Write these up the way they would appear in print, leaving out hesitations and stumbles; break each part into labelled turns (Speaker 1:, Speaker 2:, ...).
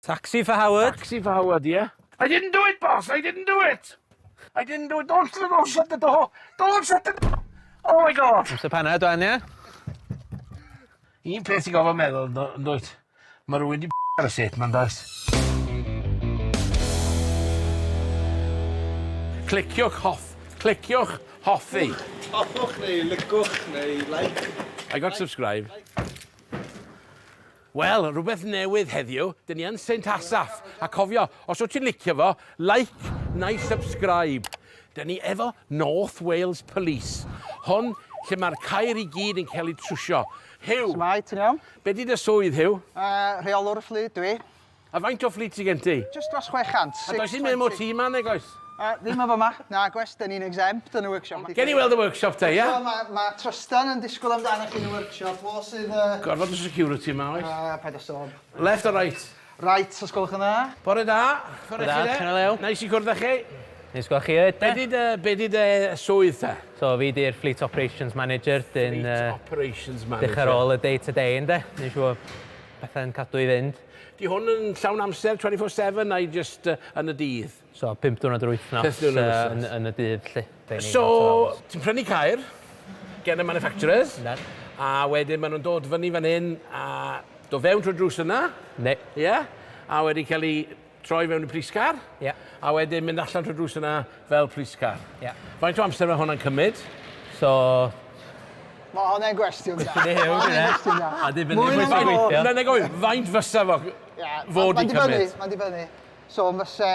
Speaker 1: Taxi for Howard.
Speaker 2: Taxi for Howard, yeah? I didn't do it, boss! I didn't do it! I didn't do it! Don't, don't shut the door! Don't shut the door! Oh my God!
Speaker 1: Amser panad wan, ie?
Speaker 2: Un peth ti'n gofod meddwl, ynddo- yndwyt? Mae rhywun di ar y set ma'n does? Cliciwch hoff. Cliciwch hoffi.
Speaker 3: Hoffwch neu licwch neu like.
Speaker 2: I got subscribe. Wel, rhywbeth newydd heddiw, dyn ni yn St Asaph, a cofio, os wyt ti'n licio fo, like neu subscribe. Dyn ni efo North Wales Police. Hwn lle mae'r ceir i gyd yn cael eu trwsio. Huw.
Speaker 4: Shwmae, ti'n iawn?
Speaker 2: Be di dy swydd, Huw?
Speaker 4: Uh, rheolwr y fflyd dwi.
Speaker 2: A faint o fflyd sy gen ti?
Speaker 4: Just dros 600.
Speaker 2: A does dim un MOT 'ma nag oes?
Speaker 4: Uh, ddim yn fama. Nag oes, dyn ni'n exempt yn y workshop.
Speaker 2: Gen i weld y workshop te, ia?
Speaker 4: So, mae ma Trystan yn disgwyl amdano chi yn y workshop. Fo sydd... Uh...
Speaker 2: Gorfod y security yma, oes?
Speaker 4: Paid â sôn.
Speaker 2: Left or right?
Speaker 4: Right, os gwelwch yn dda.
Speaker 2: Bore da. Bore
Speaker 1: da, Channel Lew.
Speaker 2: Neis i cwrdd â chi.
Speaker 1: Neis gweld chi 'fyd,
Speaker 2: de. Be di dy, be di dy swydd te?
Speaker 1: So, fi di'r Fleet Operations Manager. Dyn,
Speaker 2: Fleet Operations Manager.
Speaker 1: Dych ar ôl y day to day, ynde? Ni'n siŵr pethau'n cadw i fynd.
Speaker 2: Di hwn yn llawn amser, 24/7, neu jyst uh, yn y dydd?
Speaker 1: So, 5 diwrnod yr wythnos,
Speaker 2: Pump diwrnod yr wythnos.
Speaker 1: yn, yn y dydd, 'lly.
Speaker 2: So, ti'n prynu ceir gen y manufacturers.
Speaker 1: Yndyn.
Speaker 2: A wedyn maen nhw'n dod fyny fan hyn a dod fewn trwy'r drws yna.
Speaker 1: Yndi.
Speaker 2: Ie. Yeah? A wedi cael ei troi fewn i police car.
Speaker 1: Ie. Yeah.
Speaker 2: A wedyn mynd allan trwy'r drws yna fel police car.
Speaker 1: Ie. Yeah.
Speaker 2: Faint o amser mae hwnna'n cymryd?
Speaker 1: So...
Speaker 4: Mae hwnna'n gwestiwn da.
Speaker 1: Gwestiwn i Huw,
Speaker 4: Mae hwnna'n gwestiwn da.
Speaker 1: A dibynnu pwy sy'n gweithio.
Speaker 2: Na, na, gofyn, faint fysa fo fod i cymryd?
Speaker 4: Mae'n dibynnu. So, fysa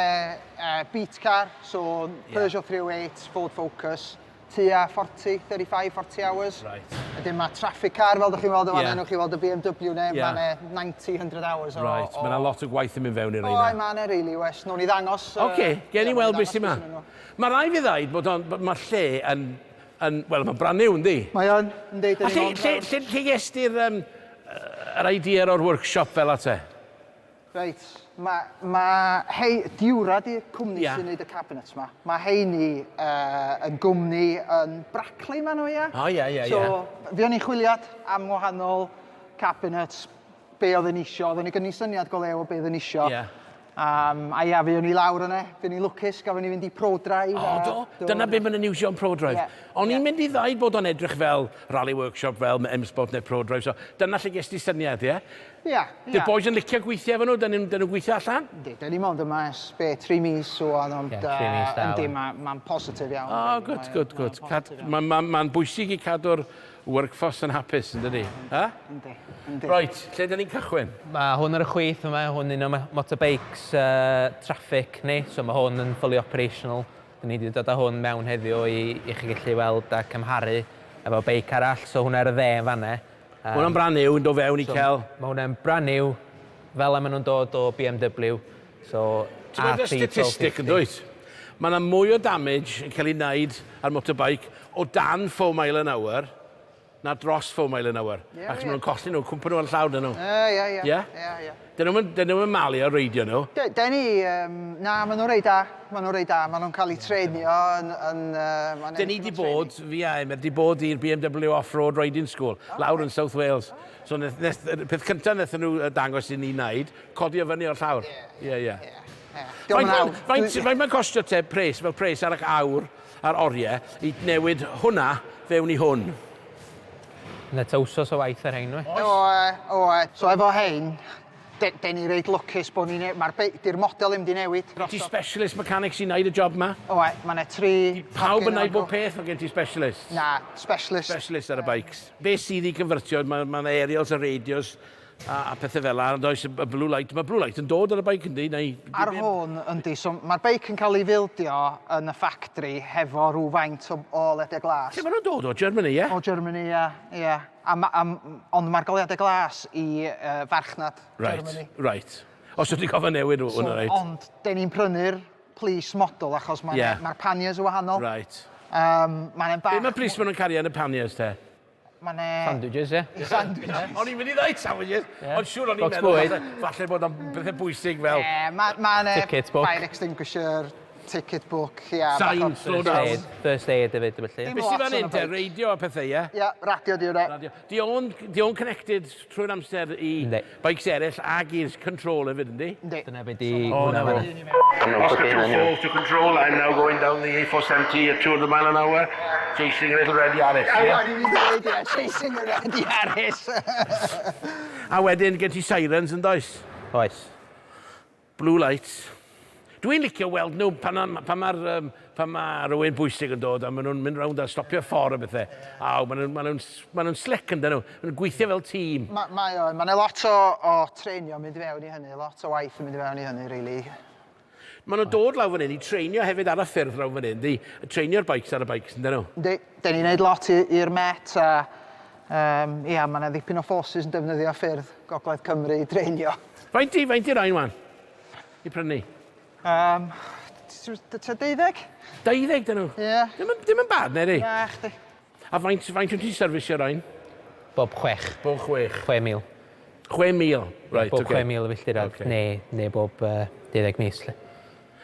Speaker 4: uh, Beat car, so Peugeot 308, Ford Focus, tua 40, 35, 40 hours.
Speaker 2: Right.
Speaker 4: Wedyn mae traffic car, fel ydych chi'n weld o fan'na,
Speaker 2: Ie.
Speaker 4: newch chi weld y BMW ne,
Speaker 2: Ie.
Speaker 4: yeah. mae'n 90, 100 hours o...
Speaker 2: Right,
Speaker 4: o...
Speaker 2: mae yna lot o gwaith yn mynd fewn i'r
Speaker 4: O,
Speaker 2: reina.
Speaker 4: mae yna, really, wes. Nw'n i ddangos...
Speaker 2: Oce, okay, gen
Speaker 4: ie,
Speaker 2: i weld
Speaker 4: nawn ni
Speaker 2: beth sy'n ma.
Speaker 4: ddangos beth sy'n
Speaker 2: Mae rai fi ddaud bod o'n, bod mae'r lle yn, yn wel, mae'n brand new, yndi?
Speaker 4: Mae o'n, yndi.
Speaker 2: A lle, lle, lle, lle ges ti'r um, yr idea o'r workshop fel 'a te?
Speaker 4: Reit, mae ma hei, Diwra 'di'r cwmni
Speaker 2: Ia.
Speaker 4: sy'n neud y cabinets 'ma. Mae heini uh, yn gwmni yn Bracley ma nhw, ia?
Speaker 2: O, ia, ia, ia.
Speaker 4: So, fuon ni'n chwiliad am wahanol cabinets, be oedden ni isio. Oedden ni gynnu syniad go lew o be oedden ni isio.
Speaker 2: Ia.
Speaker 4: Um, a ia, fuon ni lawr yna, fuon ni lwcus, gafon ni fynd i ProDrive.
Speaker 2: O,
Speaker 4: a-
Speaker 2: do? Dyna be maen nhw'n iwsio yn ProDrive.
Speaker 4: Ie,
Speaker 2: O'n i'n
Speaker 4: ie.
Speaker 2: mynd i ddaud bod o'n edrych fel Rally Workshop, fel M-Sport neu ProDrive, so dyna lle ges ti syniad, ie?
Speaker 4: Ia,
Speaker 2: Di'r
Speaker 4: ia.
Speaker 2: boys yn licio gweithio efo nhw? Dyn nhw'n nhw gweithio allan?
Speaker 4: Yndi, dyn ni mond yma ers, be, 3 mis rŵan, ond
Speaker 1: Ie, tri mis dal.
Speaker 4: yndi, mae'n ma positif iawn.
Speaker 2: O,
Speaker 4: rili,
Speaker 2: good,
Speaker 4: mae-
Speaker 2: good,
Speaker 4: mae'n
Speaker 2: good.
Speaker 4: positif iawn.
Speaker 2: Mae'n ma, ma bwysig i cadw'r workforce yn hapus, yn dydi? Ha?
Speaker 4: Yndi, yndi.
Speaker 2: Right, lle dyn ni'n cychwyn?
Speaker 1: Mae hwn ar y chwith yma, hwn un o motorbikes uh, traffic ni, so mae hwn yn fully operational. Dyn ni wedi dod â hwn mewn heddiw i, i chi gallu weld a cymharu efo beic arall, so hwnna ar y dde yn fanne.
Speaker 2: Um, hwnna'n brand new yn dod fewn i so, cael...
Speaker 1: Mae hwnna'n brand new, fel am nhw'n dod o BMW. So,
Speaker 2: Ti'n gweld y statistic yn dwyt? Mae yna mwy o damage yn cael ei wneud ar motorbike o dan 4 mile an hour na dros 4 mile an hour.
Speaker 4: Yeah,
Speaker 2: Achos
Speaker 4: yeah.
Speaker 2: maen nhw'n colli nhw, cwmpa nhw ar llawr dyn nhw.
Speaker 4: Ie, ie, ie.
Speaker 2: Ie?
Speaker 4: Ie, ie.
Speaker 2: Dyn nhw'n nhw malu o reidio nhw.
Speaker 4: De ni, um, na, maen nhw'n reit da. Maen nhw'n reit da. Maen nhw'n cael eu treinio yn... yn uh,
Speaker 2: Dyn ni di bod, fi a Emyr, di bod i'r BMW Off-Road Riding School, okay. lawr yn South Wales. So, neth, neth, peth cyntaf nethon nhw dangos i ni wneud, codi o fyny o'r llawr. Ie, ie. Faint, faint, faint mae'n costio te pres, fel pres ar eich awr, ar oriau, i newid hwnna fewn i hwn?
Speaker 1: Na ta wsos o waith ar hein, we.
Speaker 4: Oe, oe. So efo hein, de, de ni reit lwcus bod ni'n... Mae'r di'r model ddim di newid.
Speaker 2: Ti specialist mechanic sy'n neud y job ma?
Speaker 4: Oe, mae yna tri...
Speaker 2: Pawb yn neud bob peth, mae gen ti specialist?
Speaker 4: Na, specialist.
Speaker 2: Specialist ar y bikes. Be sydd i convertio, mae ma aerials a radios a, a pethau fel 'na, ond oes y blue light, mae blue light yn dod ar y bike yndi, neu...
Speaker 4: Ar hwn, yndi, so mae'r beic yn cael ei fildio yn y ffactri hefo rhyw faint o, o lediau glas.
Speaker 2: Lle maen nhw'n dod o? Germany, ie?
Speaker 4: O Germany, ie, ie. A ma, a, ond mae'r goleuadau glas i uh, farchnad
Speaker 2: right,
Speaker 4: Germany.
Speaker 2: Right, Os ydych gofyn newid hwnna, so, reit.
Speaker 4: Ond, den ni'n prynu'r police model achos mae'r yeah. ma panniers yn wahanol.
Speaker 2: Right.
Speaker 4: Um, mae'n bach...
Speaker 2: Be mae policeman yn cario yn y panniers te?
Speaker 4: Mae'n e...
Speaker 1: Sandwiches, ie.
Speaker 4: Sandwiches.
Speaker 2: O'n i'n mynd i ddweud sandwiches,
Speaker 1: Ie.
Speaker 2: ond siŵr o'n i'n
Speaker 1: Bocs
Speaker 2: meddwl
Speaker 1: bwyd.
Speaker 2: falle, falle bod o'n bethau bwysig fel...
Speaker 4: Ie, mae ma' 'ne
Speaker 1: Ticket book.
Speaker 4: fire extinguisher, Ticket book, ia.
Speaker 2: Sign, slow down.
Speaker 1: First aid, first aid hefyd, felly.
Speaker 2: Be sy'n fan hyn te? Radio a pethau, ie?
Speaker 4: Ia, radio di hwnna.
Speaker 2: Radio. Di o'n, di o'n connected trwy'r amser i
Speaker 1: Yndi.
Speaker 2: bikes eraill ag i'r control hefyd, yndi?
Speaker 4: Yndi.
Speaker 1: Dyna be di
Speaker 2: O,
Speaker 1: hwnna
Speaker 2: na fo.
Speaker 1: fan.
Speaker 2: Oscar 24 to control, I'm now going down the A470 at 200 mile an hour, chasing a little red Yaris.
Speaker 4: Yeah? O'n i'n mynd i ddweud, ie, chasing a red Yaris.
Speaker 2: A wedyn gen ti sirens yn does?
Speaker 1: Oes.
Speaker 2: Blue lights. Dwi'n licio weld nhw pan, pan mae'r um, pan ma rhywun bwysig yn dod a maen nhw'n mynd rownd a stopio ffordd a bethau. A maen nhw'n ma nhw, ma nhw slick yn dyn nhw. Maen nhw'n gweithio fel tîm.
Speaker 4: Mae o, mae'n lot o treinio mynd i fewn i hynny, lot o waith yn mynd i fewn i hynny, really.
Speaker 2: Maen nhw'n dod lawr fan hyn i treinio hefyd ar y ffyrdd lawr fan hyn, di treinio'r bikes ar y bikes, yn dyn nhw?
Speaker 4: Yndi, dyn ni'n neud lot i'r Met a um, ia, mae yna ddipyn o forces yn defnyddio ffyrdd Gogledd Cymru i dreinio.
Speaker 2: Faint i rhain wan? I prynu?
Speaker 4: Tua 12?
Speaker 2: 12 dyn nhw?
Speaker 4: Ie. Yeah.
Speaker 2: Dim yn bad, neu di?
Speaker 4: Na, chdi.
Speaker 2: A faint wyt ti'n servisio rhain?
Speaker 1: Bob 6.
Speaker 2: Bob 6.
Speaker 1: 6,000.
Speaker 2: 6,000, right,
Speaker 1: Bob
Speaker 2: okay.
Speaker 1: 6,000 o filltiroedd,
Speaker 2: Okay.
Speaker 1: neu bob 12 mis. Lle.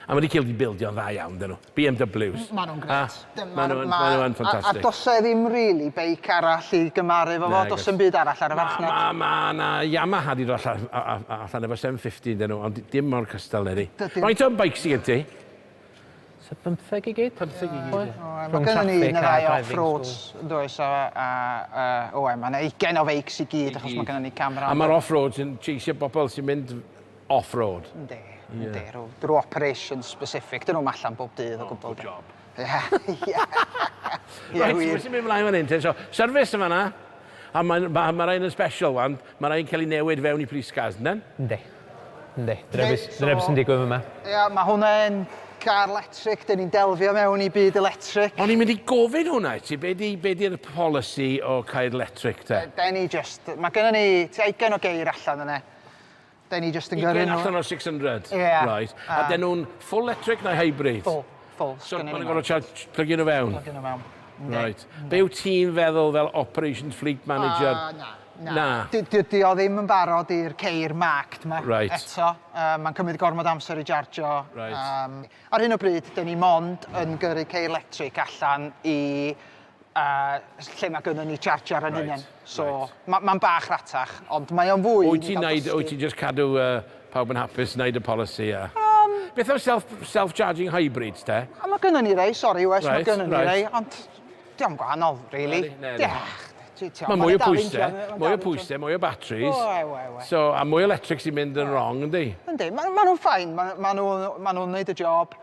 Speaker 2: A mae wedi cael ei bildio'n dda iawn, dyn nhw. BMWs.
Speaker 4: Maen nhw'n grêt.
Speaker 2: Maen nhw'n ffantastig.
Speaker 4: A does e ddim really beic arall i gymaru efo fo, does e'm byd arall ar y farchnad.
Speaker 2: Mae ma, na Yamaha di dod allan, allan efo 750 dyn nhw, ond dim mor cystal neu di. Faint o bikes sy gen ti?
Speaker 1: So 15 i gyd?
Speaker 2: 15 i gyd.
Speaker 4: Mae gennym ni un neu ddau off-roads, yn does, a o, mae yna 20 o feics i gyd, achos mae gennym ni camera.
Speaker 2: A mae'r off-roads yn chaseio bobl sy'n mynd off-road.
Speaker 4: Yndi, yndi, rhyw operation specific. Dyn nhw'n allan bob dydd o gwbl.
Speaker 2: Good job.
Speaker 4: Ie, ie.
Speaker 2: Reit, so beth sy'n mynd mlaen fan hyn te? So, service yn fanna, a mae'n ma, ma rhain yn special wan, mae rhain cael ei newid fewn i police cars, yndyn?
Speaker 1: Yndi. Yndi. Dyna beth sy'n digwydd yma.
Speaker 4: Ie, mae hwnna'n car electric, dyn ni'n delfio mewn i byd electric.
Speaker 2: O'n i'n mynd i gofyn hwnna i ti, be di, be di'r policy o cael electric te?
Speaker 4: Den ni just, mae gennym ni tua 20 o geir allan yna. Den ni just yn gyrru nhw.
Speaker 2: allan o 600?
Speaker 4: Ie.
Speaker 2: Right. A dyn nhw'n full electric neu hybrid?
Speaker 4: Full, full.
Speaker 2: So maen nhw'n gorfod charge, plygio nhw fewn?
Speaker 4: Plygio nhw fewn.
Speaker 2: Right. Be wyt ti'n feddwl fel Operations Fleet Manager?
Speaker 4: Na. Na. Di o ddim yn barod i'r ceir marked ma
Speaker 2: right.
Speaker 4: eto. Mae'n cymryd gormod amser i jarjo.
Speaker 2: Right.
Speaker 4: Ar hyn o bryd, dyn ni mond yn gyrru ceir electric allan i lle mae gynnon ni charger yn
Speaker 2: right.
Speaker 4: hunain. So, right. mae'n ma bach ratach, ond mae o'n fwy.
Speaker 2: Wyt ti'n neud, wyt ti'n just cadw pawb yn hapus, neud y policy, ia? Beth am self, self-charging hybrids, te?
Speaker 4: A mae gynnon ni rei, sori Wes,
Speaker 2: right,
Speaker 4: mae gynnon ni
Speaker 2: right.
Speaker 4: rei, ond diolch gwahanol, really.
Speaker 2: Neri, neri. Mae mwy o pwysau, mwy o pwysau, mwy o batteries.
Speaker 4: Oe, oe, oe.
Speaker 2: So, a mwy o electric sy'n mynd yn wrong, yndi?
Speaker 4: Yndi, maen ma nhw'n fine, maen ma nhw'n ma nhw neud y job,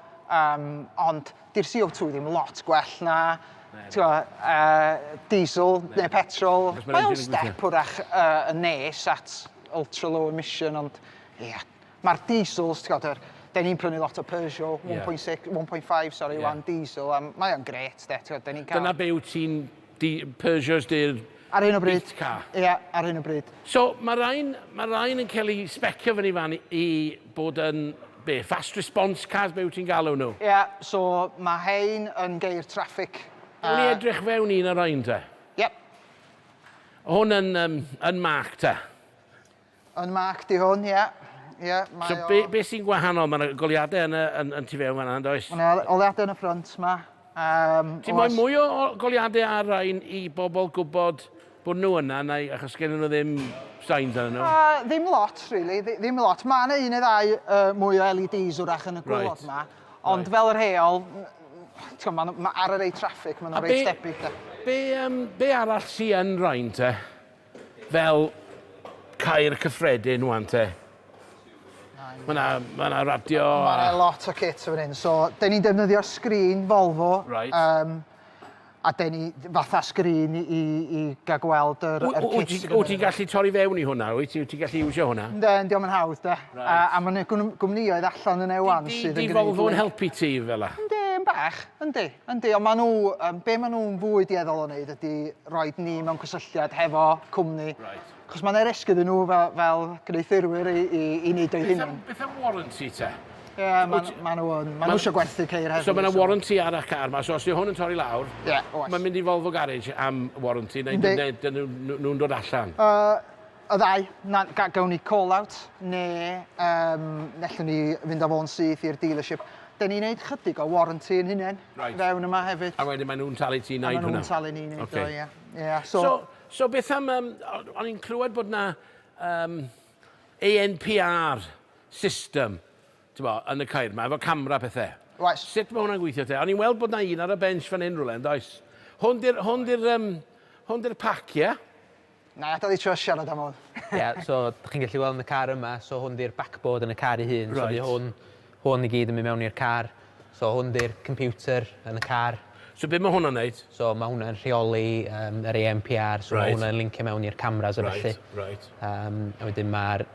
Speaker 4: ond di'r CO2 ddim lot gwell na ti'n diesel neu petrol. Mae o'n step wrach yn nes at ultra low emission, ond ie, yeah. Mae'r diesels, ti'n gwybod, den ni'n prynu lot o Peugeot 1.6, 1.5, sorry, yeah. diesel, a mae o'n grêt, de, ti'n gwybod, den ni'n cael...
Speaker 2: Dyna be wyt ti'n, Peugeots di'r
Speaker 4: Ar hyn o bryd.
Speaker 2: Beat car.
Speaker 4: Ie, yeah, ar hyn o bryd.
Speaker 2: So, mae rhain, ma rhain yn cael ei specio fyny fan i bod yn, be, fast response cars, be wyt ti'n galw nhw?
Speaker 4: Ie, yeah, so mae hein yn geir traffic.
Speaker 2: Wnawn ni edrych fewn un o'r rhain te?
Speaker 4: Yep.
Speaker 2: Hwn yn, yn mark te?
Speaker 4: Yn mark di hwn, ie. Yeah. Yeah,
Speaker 2: so be, be sy'n gwahanol? Mae yna goliadau yn, yn, yn tu fewn fan'na, yn does?
Speaker 4: Mae yna oleuadau yn y ffrynt ma.
Speaker 2: Ti'n moyn mwy o goliadau ar rain i bobl gwybod bod nhw yna, neu achos gen nhw ddim signs arnyn nhw?
Speaker 4: Ddim lot, really. Ddim lot. Mae yna un neu ddau mwy o LEDs wrach yn y gwaelod right. ma. Ond right. fel yr heol, ma, ma, ar y rei traffic, maen nhw'n reit debyg.
Speaker 2: Be, be arall sy yn rhain te? Fel ceir cyffredin wan te. Mae yna ma na radio...
Speaker 4: Mae yna lot o kit fan hyn. So, dyn ni'n defnyddio sgrin Volvo.
Speaker 2: Right.
Speaker 4: A dyn ni fatha sgrin i gael gweld yr kit.
Speaker 2: Wyt ti'n gallu torri fewn i hwnna? Wyt ti'n gallu iwsio hwnna?
Speaker 4: Yndyn, diolch yn hawdd, de.
Speaker 2: Right.
Speaker 4: A mae yna gwmnïoedd allan yna wan sydd yn
Speaker 2: gwneud... Di Volvo'n helpu ti fel la?
Speaker 4: Yndi, yn bach. Yndi, yndi. Ond maen nhw, be maen nhw'n fwy dueddol o wneud ydy rhoi ni mewn cysylltiad hefo cwmni.
Speaker 2: Right.
Speaker 4: Chos mae'n risg iddyn nhw fel gwneuthurwyr i wneud o'u hunain.
Speaker 2: Beth am warranty te?
Speaker 4: Ie, yeah, maen ma nhw yn... Maen nhw eisiau gwerthu ceir hefyd.
Speaker 2: So mae yna warranty ar y car ma, so os yw hwn yn torri lawr,
Speaker 4: yeah, oes.
Speaker 2: Mae'n mynd i Volvo Garage am warranty, neu, neu dyn nhw'n dod allan?
Speaker 4: Y ddau, na, gawn ni call-out, neu um, nellwn ni fynd â fo'n syth i'r dealership. Da ni'n neud chydig o warranty yn hunain
Speaker 2: right.
Speaker 4: fewn yma hefyd.
Speaker 2: A wedyn maen nhw'n talu ti wneud hwnna?
Speaker 4: Maen nhw'n talu ni wneud
Speaker 2: okay.
Speaker 4: o, ie. Yeah.
Speaker 2: So, so, so beth am, um, o'n i'n clywed bod na um, ANPR system bo, yn y ceir yma, efo camera pethau.
Speaker 4: Oes.
Speaker 2: Sut mae hwnna'n gweithio te? O'n i'n weld bod na un ar y bench fan hyn rhywle, yn does? Hwn di'r hwn di'r um, hwn di'r pac, ie?
Speaker 4: Na, adael i trio siarad am hwn.
Speaker 1: Ie, yeah, so dych chi'n gallu weld yn y car yma, so hwn di'r backboard yn y car ei hun.
Speaker 2: Right.
Speaker 1: So di hwn, hwn i gyd yn mynd mewn i'r car. So hwn di'r computer yn y car.
Speaker 2: So beth mae hwnna'n neud?
Speaker 1: So mae hwnna'n rheoli um, yr ANPR, so
Speaker 2: Right.
Speaker 1: mae hwnna'n lincio mewn i'r cameras a
Speaker 2: Right,
Speaker 1: felly.
Speaker 2: right.
Speaker 1: Um, a wedyn mae'r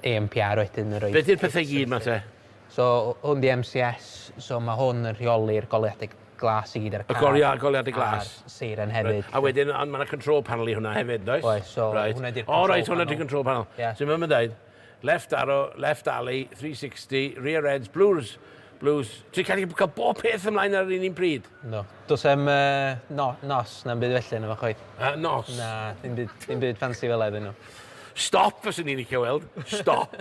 Speaker 1: ANPR wedyn yn rhoi...
Speaker 2: Beth yw'r pethau i gyd ma te?
Speaker 1: So hwn di MCS, so mae hwn yn rheoli'r goleuadau glas i gyd ar y
Speaker 2: Y
Speaker 1: car.
Speaker 2: goleuadau glas.
Speaker 1: A'r seiren hefyd.
Speaker 2: A wedyn, ond mae yna control panel i hwnna hefyd, does?
Speaker 1: Oes, so
Speaker 2: right.
Speaker 1: hwnna 'di'r
Speaker 2: O,
Speaker 1: control
Speaker 2: reit, hwnna di'r
Speaker 1: panel.
Speaker 2: control panel.
Speaker 1: Ie.
Speaker 2: So mae'n dweud, left arrow, left alley, 360, rear ends, blues, blues. Ti'n cael cael bob peth ymlaen ar yr un un pryd?
Speaker 1: No. Does em uh, no, nos na'n byd felly yn efo chwaith.
Speaker 2: Nos?
Speaker 1: Na, dim byd, dim byd fancy fel iddyn nhw.
Speaker 2: Stop, fyswn i'n licio weld. Stop.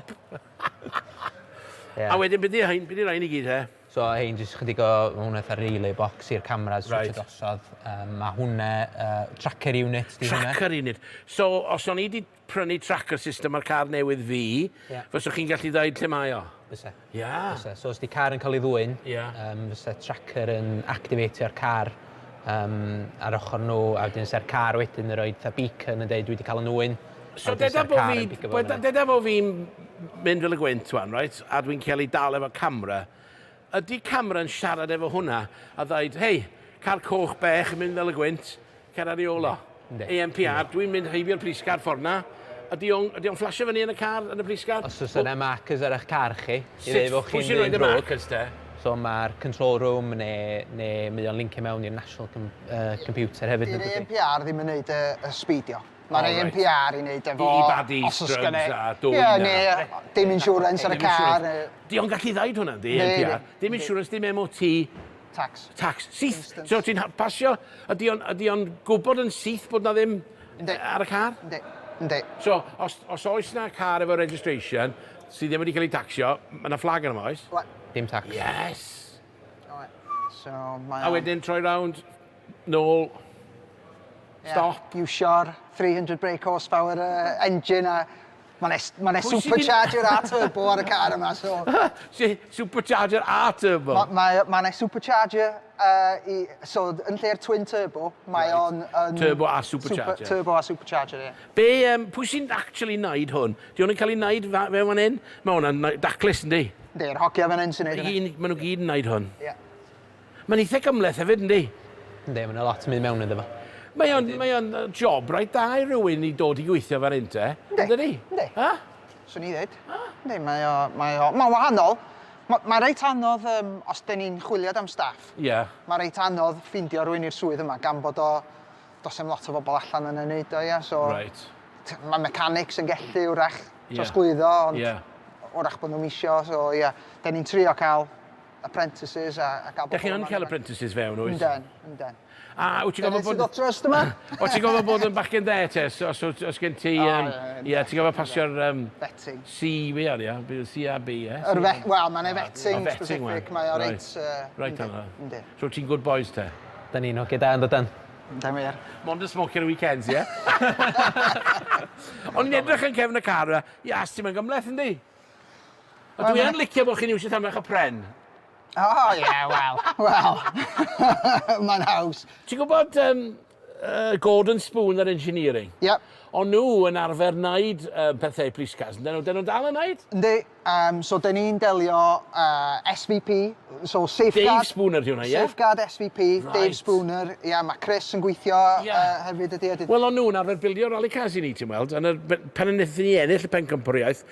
Speaker 1: Yeah.
Speaker 2: A wedyn, beth yw'r rhain, beth yw'r rhain i gyd, he?
Speaker 1: So hein, jyst chydig o, ma' hwnna fatha relay box i'r cameras
Speaker 2: Right.
Speaker 1: switcho drosodd. Um, mae hwnna, tracker unit di hwnna.
Speaker 2: Tracker unit. So, os o'n i wedi prynu tracker system ar car newydd fi,
Speaker 1: Ie.
Speaker 2: fyswch chi'n gallu dweud lle mae o?
Speaker 1: Fysa.
Speaker 2: Ia.
Speaker 1: Fysa. So os di car yn cael ei ddwyn,
Speaker 2: Ie.
Speaker 1: um, fysa tracker yn activatio'r car um, ar ochr nhw, a wedyn fysa'r car wedyn yn rhoi fatha beacon yn dweud dwi wedi cael yn nwyn.
Speaker 2: So deda bo fi, deda bo fi'n mynd fel y gwynt wan, right? A dwi'n cael ei dal efo camera. Ydy camera yn siarad efo hwnna a dweud, hei, car coch bech yn mynd fel y gwynt, cer ar ei ôl o.
Speaker 1: Yndi.
Speaker 2: ANPR, dwi'n mynd heibio'r police car ffordd na. Ydy o'n, ydy o'n flasio fyny yn y car, yn y police car?
Speaker 1: Os oes yna markers ar eich car chi, i
Speaker 2: Sut,
Speaker 1: ddeud bod
Speaker 2: pwy
Speaker 1: chi'n
Speaker 2: sy'n rhoid
Speaker 1: mynd
Speaker 2: y
Speaker 1: drwg.
Speaker 2: markers te?
Speaker 1: So mae'r control room neu, neu mae o'n lincio mewn i'r national com, computer hefyd.
Speaker 4: Di'r
Speaker 1: yn dydi?
Speaker 4: ANPR ddim yn neud y, y speedio. Mae'r
Speaker 2: O, reit.
Speaker 4: ANPR i wneud efo...
Speaker 2: I- i baddies,
Speaker 4: os oes
Speaker 2: drugs
Speaker 4: gynna-
Speaker 2: a dwyn
Speaker 4: Ie,
Speaker 2: a-
Speaker 4: neu dim insurance ar y
Speaker 2: Dim
Speaker 4: car,
Speaker 2: insurance.
Speaker 4: neu
Speaker 2: Di o'n gallu ddeud hwnna, di,
Speaker 4: Yndi,
Speaker 2: ANPR?
Speaker 4: yndi.
Speaker 2: Dim insurance, dim MOT,
Speaker 4: tax.
Speaker 2: tax. Syth.
Speaker 4: Instant.
Speaker 2: So ti'n pasio, ydy o'n, ydy o'n gwybod yn syth bod na ddim
Speaker 4: Yndi.
Speaker 2: ar y car?
Speaker 4: Yndi, yndi.
Speaker 2: So, os, os oes na car efo registration sydd ddim wedi cael ei taxio, mae yna flag arno fo, oes?
Speaker 4: Oe,
Speaker 1: Dim tax.
Speaker 2: Yes.
Speaker 4: oe. So, mae
Speaker 2: A
Speaker 4: o'n-
Speaker 2: wedyn troi rownd, nôl,
Speaker 4: Ie.
Speaker 2: stop.
Speaker 4: Iwsio'r 300 brake horsepower engine a mae'n ma
Speaker 2: Pwy sy 'di-
Speaker 4: supercharger a turbo ar y car yma, so...
Speaker 2: Supercharger a turbo.
Speaker 4: Mae ma, ma supercharger, i, so yn lle'r twin turbo, mae
Speaker 2: Right.
Speaker 4: o'n... yn
Speaker 2: Turbo a supercharger.
Speaker 4: Super, turbo a supercharger, ie.
Speaker 2: Be, um, pwy sy'n actually neud hwn? Di hwn yn cael ei neud fe fan hyn? Mae hwnna'n daclus, yndi?
Speaker 4: Yndi, yr hogia fan hyn sy'n neud hynny.
Speaker 2: Maen nhw gyd yn neud hwn.
Speaker 4: Ie.
Speaker 2: Mae'n eitha gymhleth hefyd, yndi?
Speaker 1: Yndi, mae'n lot yn mynd mewn iddo fo.
Speaker 2: Mae o'n, mae o'n job reit da i rywun i dod i gweithio fan hyn, te.
Speaker 4: Yndi.
Speaker 2: Yndi?
Speaker 4: Yndi.
Speaker 2: Ha?
Speaker 4: Swn i ddweud. Yndi, mae o, mae o, mae'n wahanol. Mae ma reit anodd, um, os dyn ni'n chwiliad am staff,
Speaker 2: Ie. Yeah.
Speaker 4: mae reit anodd ffindio rhywun i'r swydd yma gan bod o, does dim lot o bobl allan yn ei wneud o, ia. So,
Speaker 2: Right.
Speaker 4: mae mechanics yn gallu wrach
Speaker 2: Ie.
Speaker 4: trosglwyddo, ond
Speaker 2: Ie.
Speaker 4: wrach bod nhw'n misio, so ie. Da ni'n trio cael apprentices a, a gael
Speaker 2: Dych chi yn cael apprentices fewn, oes?
Speaker 4: Ynden, ynden.
Speaker 2: A wyt ti'n
Speaker 4: Dyna
Speaker 2: gofod
Speaker 4: sydd
Speaker 2: bod...
Speaker 4: o trust yma?
Speaker 2: O ti'n gofod bod yn bachgen de, te? Os, os, os gen ti...
Speaker 4: O,
Speaker 2: Um,
Speaker 4: ie,
Speaker 2: ie, ti'n gofod pasio'r um,
Speaker 4: Vetting.
Speaker 2: C, fi ar, ia? C a B, ie?
Speaker 4: Yr fe- Wel, mae'n vetting
Speaker 2: O, vetting,
Speaker 4: specific,
Speaker 2: wan.
Speaker 4: mae o
Speaker 2: Right.
Speaker 4: reit...
Speaker 2: Right,
Speaker 4: yndi,
Speaker 2: yna.
Speaker 4: Yndi,
Speaker 2: So ti'n good boys, te?
Speaker 1: Da ni'n hogia da yn dydan.
Speaker 4: yndi wir.
Speaker 2: Mond yn smocio ar y weekends, ie? O'n i'n edrych yn cefn y car, ia, ti'n mynd gymhleth, yndi? A dwi yn licio bod chi'n iwsio tam bach o pren.
Speaker 4: O, ie, wel, wel. Mae'n haws.
Speaker 2: Ti'n gwybod um, Gordon Spoon ar engineering?
Speaker 4: Yep.
Speaker 2: O'n nhw yn arfer wneud pethau police cars, yndyn nhw? Dyn nhw'n dal yn wneud?
Speaker 4: Yndi, um, so dyn ni'n delio SVP, so Safeguard...
Speaker 2: Dave Spooner di hwnna, ie?
Speaker 4: Safeguard SVP,
Speaker 2: Right.
Speaker 4: Dave Spooner, ia, yeah, mae Chris yn gweithio
Speaker 2: Ie.
Speaker 4: hefyd ydy. ydy.
Speaker 2: Wel, o'n nhw'n arfer bildio rally cars i ni, ti'n weld. Yn y pan wnaethon ni ennill y pencampwriaeth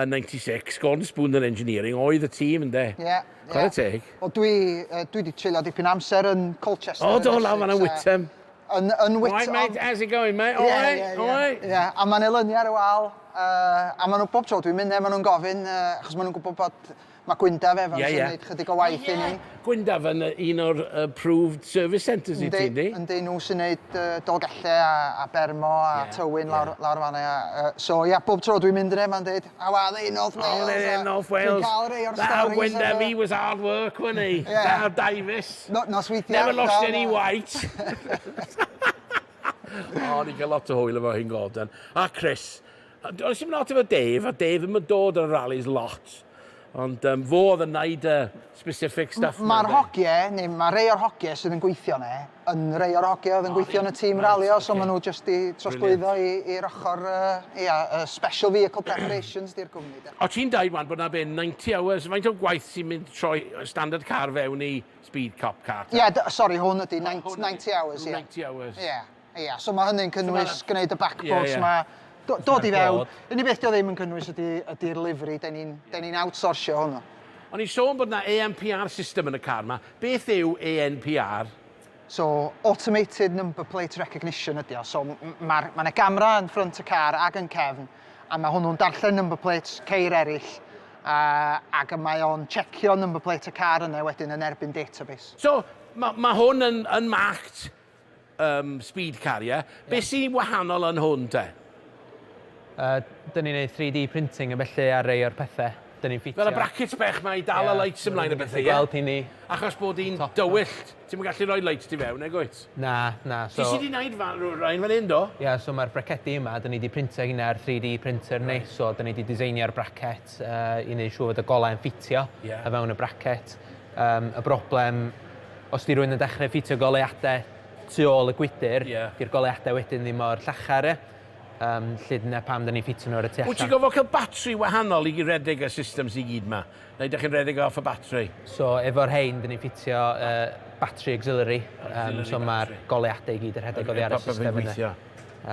Speaker 2: yn 96, Gordon Spooner Engineering oedd y tîm, yndê?
Speaker 4: Ie, ie.
Speaker 2: Chwarae teg.
Speaker 4: Wel, dwi, dwi wedi treulio dipyn amser yn Colchester.
Speaker 2: O, do,
Speaker 4: yn
Speaker 2: lawr fan'na
Speaker 4: Essex,
Speaker 2: Witham.
Speaker 4: Yn, yn
Speaker 2: All right,
Speaker 4: Witham.
Speaker 2: mate, how's it going, mate? All
Speaker 4: Ie,
Speaker 2: right,
Speaker 4: ie,
Speaker 2: all right.
Speaker 4: Ie, a mae'n elynu ar y wal. A maen nhw bob tro dwi'n mynd 'ne, maen nhw'n gofyn, achos maen nhw'n gwybod bod mae Gwyndaf Evans yn gwneud chydig o waith i ni.
Speaker 2: Gwyndaf yn un o'r approved service centres i ti, yndi?
Speaker 4: Yndi, nhw sy'n gwneud Dolgellau a Bermo a Tywyn lawr, lawr fan'na. So ia, bob tro dwi'n mynd yna, mae'n dweud, how are they in North Wales?
Speaker 2: Oh, they're in North Wales.
Speaker 4: Dwi'n cael rei o'r stories.
Speaker 2: That Gwyndaf, he was hard work, wasn't he?
Speaker 4: Yeah.
Speaker 2: That Davies.
Speaker 4: No, nosweithiau.
Speaker 2: Never lost any weight. O, ni'n cael lot o hwyl efo hyn Gordon. A Chris. O'n i'n lot efo Dave, a Dave ddim yn dod ar y rallies lot. Ond fo oedd yn neud y specific stuff.
Speaker 4: Mae'r hogiau, neu mae rei o'r hogiau sydd yn gweithio ne, yn rei o'r hogiau oedd yn gweithio yn y tîm ralio, so maen nhw jyst i trosglwyddo i'r ochr, ia, Special Vehicle Preparations di'r gwmni. De.
Speaker 2: O ti'n dweud wan bod na be, 90 hours, faint o gwaith sy'n mynd troi standard car fewn i speed cop car?
Speaker 4: Ie, yeah, sorry, hwn ydi 90, 90 hours, ie.
Speaker 2: 90 hours.
Speaker 4: Ie, ie. So mae hynny'n cynnwys gwneud y backboards
Speaker 2: Ie, ie.
Speaker 4: ma, dod i fewn.
Speaker 1: Board.
Speaker 4: Unig beth dio ddim yn cynnwys ydy'r livery, da ni'n ni outsourcio hwnnw.
Speaker 2: O'n i'n sôn bod na ANPR system yn y car ma. Beth yw ANPR?
Speaker 4: So, automated number plate recognition ydy o. So, mae'r ma 'na gamera yn ffrynt y car ag yn cefn, a mae hwnnw'n darllen number plates ceir eraill, ac mae o'n checio number plate y car yna wedyn yn erbyn database.
Speaker 2: So, mae ma hwn yn marked speed car, ie? Yeah? Be sy'n wahanol yn hwn, te?
Speaker 1: Dyn ni'n neud 3D printing a felly ar rei o'r pethau. Dyn ni'n ffitio.
Speaker 2: Fel y brackets bech mae i dal y lights ymlaen y bethau, ie?
Speaker 1: Gweld hynny.
Speaker 2: Achos bod hi'n
Speaker 1: Top.
Speaker 2: dywyll, ti'n gallu rhoi lights ti fewn, nag wyt?
Speaker 1: Na, na.
Speaker 2: Ti
Speaker 1: So,
Speaker 2: sydd wedi gwneud rhain fan hyn, do?
Speaker 1: Ia, yeah, so mae'r bracedi yma, dyn ni wedi printio hynna ar 3D printer ni. So, dyn ni wedi designio'r bracket i wneud siŵr fod y golau yn ffitio a fewn y bracket. Y broblem, os di rhywun yn dechrau ffitio goleuadau tu ôl y gwydr, di'r goleuadau wedyn ddim mor llachar, ie. Lle dyna pam dyn ni'n ffitio nhw ar y tu
Speaker 2: Wyt ti'n
Speaker 1: allan.
Speaker 2: gofod cael batri wahanol i redeg y systems i gyd ma? Neu ydych chi'n redeg off y batri?
Speaker 1: So, efo'r hein, dyn ni'n ffitio battery auxiliary.
Speaker 2: Auxiliary
Speaker 1: So mae'r
Speaker 2: battery.
Speaker 1: goleuadau i gyd yn rhedeg oddi ar y
Speaker 2: Popeth yn
Speaker 1: system yna.
Speaker 2: gweithio.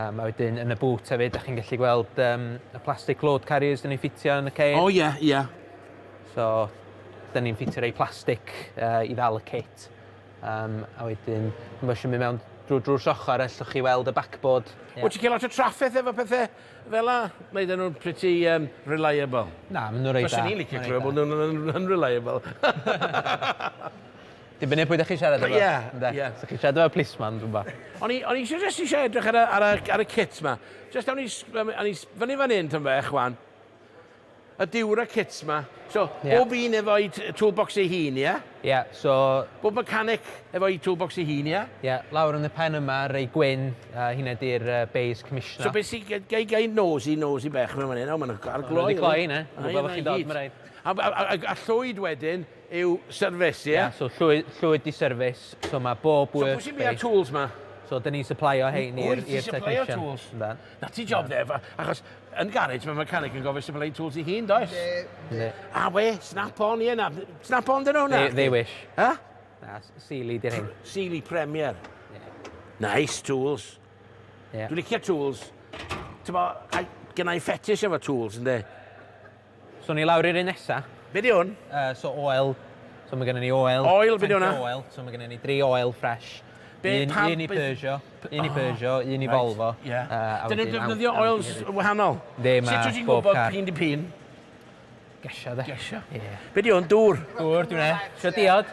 Speaker 1: A wedyn yn y boot hefyd, da chi'n gallu gweld y plastic load carriers dyn ni'n ffitio yn y ceir.
Speaker 2: O ie, ie.
Speaker 1: So, dyn ni'n ffitio rei plastic i ddal y kit. A wedyn, dwi'n eisiau mynd mewn drwy drws ochr, allwch chi weld y backboard.
Speaker 2: Yeah. Wyt ti'n cael lot o trafferth efo pethau fel la? Neu dyn nhw'n pretty reliable?
Speaker 1: Na, maen nhw'n reit da.
Speaker 2: Fyswn i'n licio clywed bod nhw'n unreliable.
Speaker 1: Dibynnu pwy ydych chi'n siarad efo.
Speaker 2: Ie,
Speaker 1: Ynde?
Speaker 2: ie.
Speaker 1: So chi'n siarad efo policeman, dwi'n ba.
Speaker 2: O'n i eisiau just eisiau edrych ar y kit ma. Just awn ni fyny fan hyn, tym bech, wan. Y Dura kits ma. So, bob un efo'i toolbox ei hun, ie?
Speaker 1: Ie, yeah, so...
Speaker 2: Bob mechanic efo'i toolbox ei hun, ie?
Speaker 1: Ie, yeah, lawr yn y pen yma, rei gwyn, hynna di'r Bays Commissioner.
Speaker 2: So beth sy'n... Gai nosy bech mewn fan hyn, o, ma'n ar gloi.
Speaker 1: Wedi cloi hynna, yn gwybod bod chi'n dod, mae rhaid.
Speaker 2: A llwyd wedyn yw service, ie?
Speaker 1: Ie, yeah, so llwyd di service, so mae bob
Speaker 2: So
Speaker 1: work
Speaker 2: pwy sy'n bia'r tools ma?
Speaker 1: So, dyn ni'n supplyo hein i'r
Speaker 2: Wyt ti'n supplyo
Speaker 1: technician.
Speaker 2: tools?
Speaker 1: Yndan.
Speaker 2: Na ti job de, achos yn garage mae mechanic yn gofio supply tools i hun, does?
Speaker 1: Yndi.
Speaker 2: A we, snap-on, ie na. Snap-on dyn nhw na?
Speaker 1: They wish.
Speaker 2: Ha?
Speaker 1: Na, Sealy di'r hyn.
Speaker 2: Sealy Premier. Nice tools.
Speaker 1: Yeah.
Speaker 2: Dwi'n licio tools. Ti'n bo, genna i fetish efo tools, ynddi?
Speaker 1: So ni lawr i'r un nesa.
Speaker 2: Be di hwn?
Speaker 1: So oil. So mae gennym ni oil.
Speaker 2: Oil, be di
Speaker 1: Tank
Speaker 2: hwnna?
Speaker 1: Oil. So mae gennym ni dri oil fresh.
Speaker 2: Be-
Speaker 1: Un, un i Peugeot, un i Peugeot, un i Volvo.
Speaker 2: Ie.
Speaker 1: A
Speaker 2: Dyn nhw'n
Speaker 1: wedyn
Speaker 2: defnyddio
Speaker 1: Audi
Speaker 2: oils
Speaker 1: hefyd.
Speaker 2: wahanol?
Speaker 1: Yndi, ma'
Speaker 2: Sut wyt ti'n
Speaker 1: bob
Speaker 2: gwybod
Speaker 1: car.
Speaker 2: pin di pin?
Speaker 1: Gesio, de.
Speaker 2: Gesio.
Speaker 1: Ie.
Speaker 2: Be di hwn? Dŵr.
Speaker 1: Dŵr, dwi'n e. Isio diod?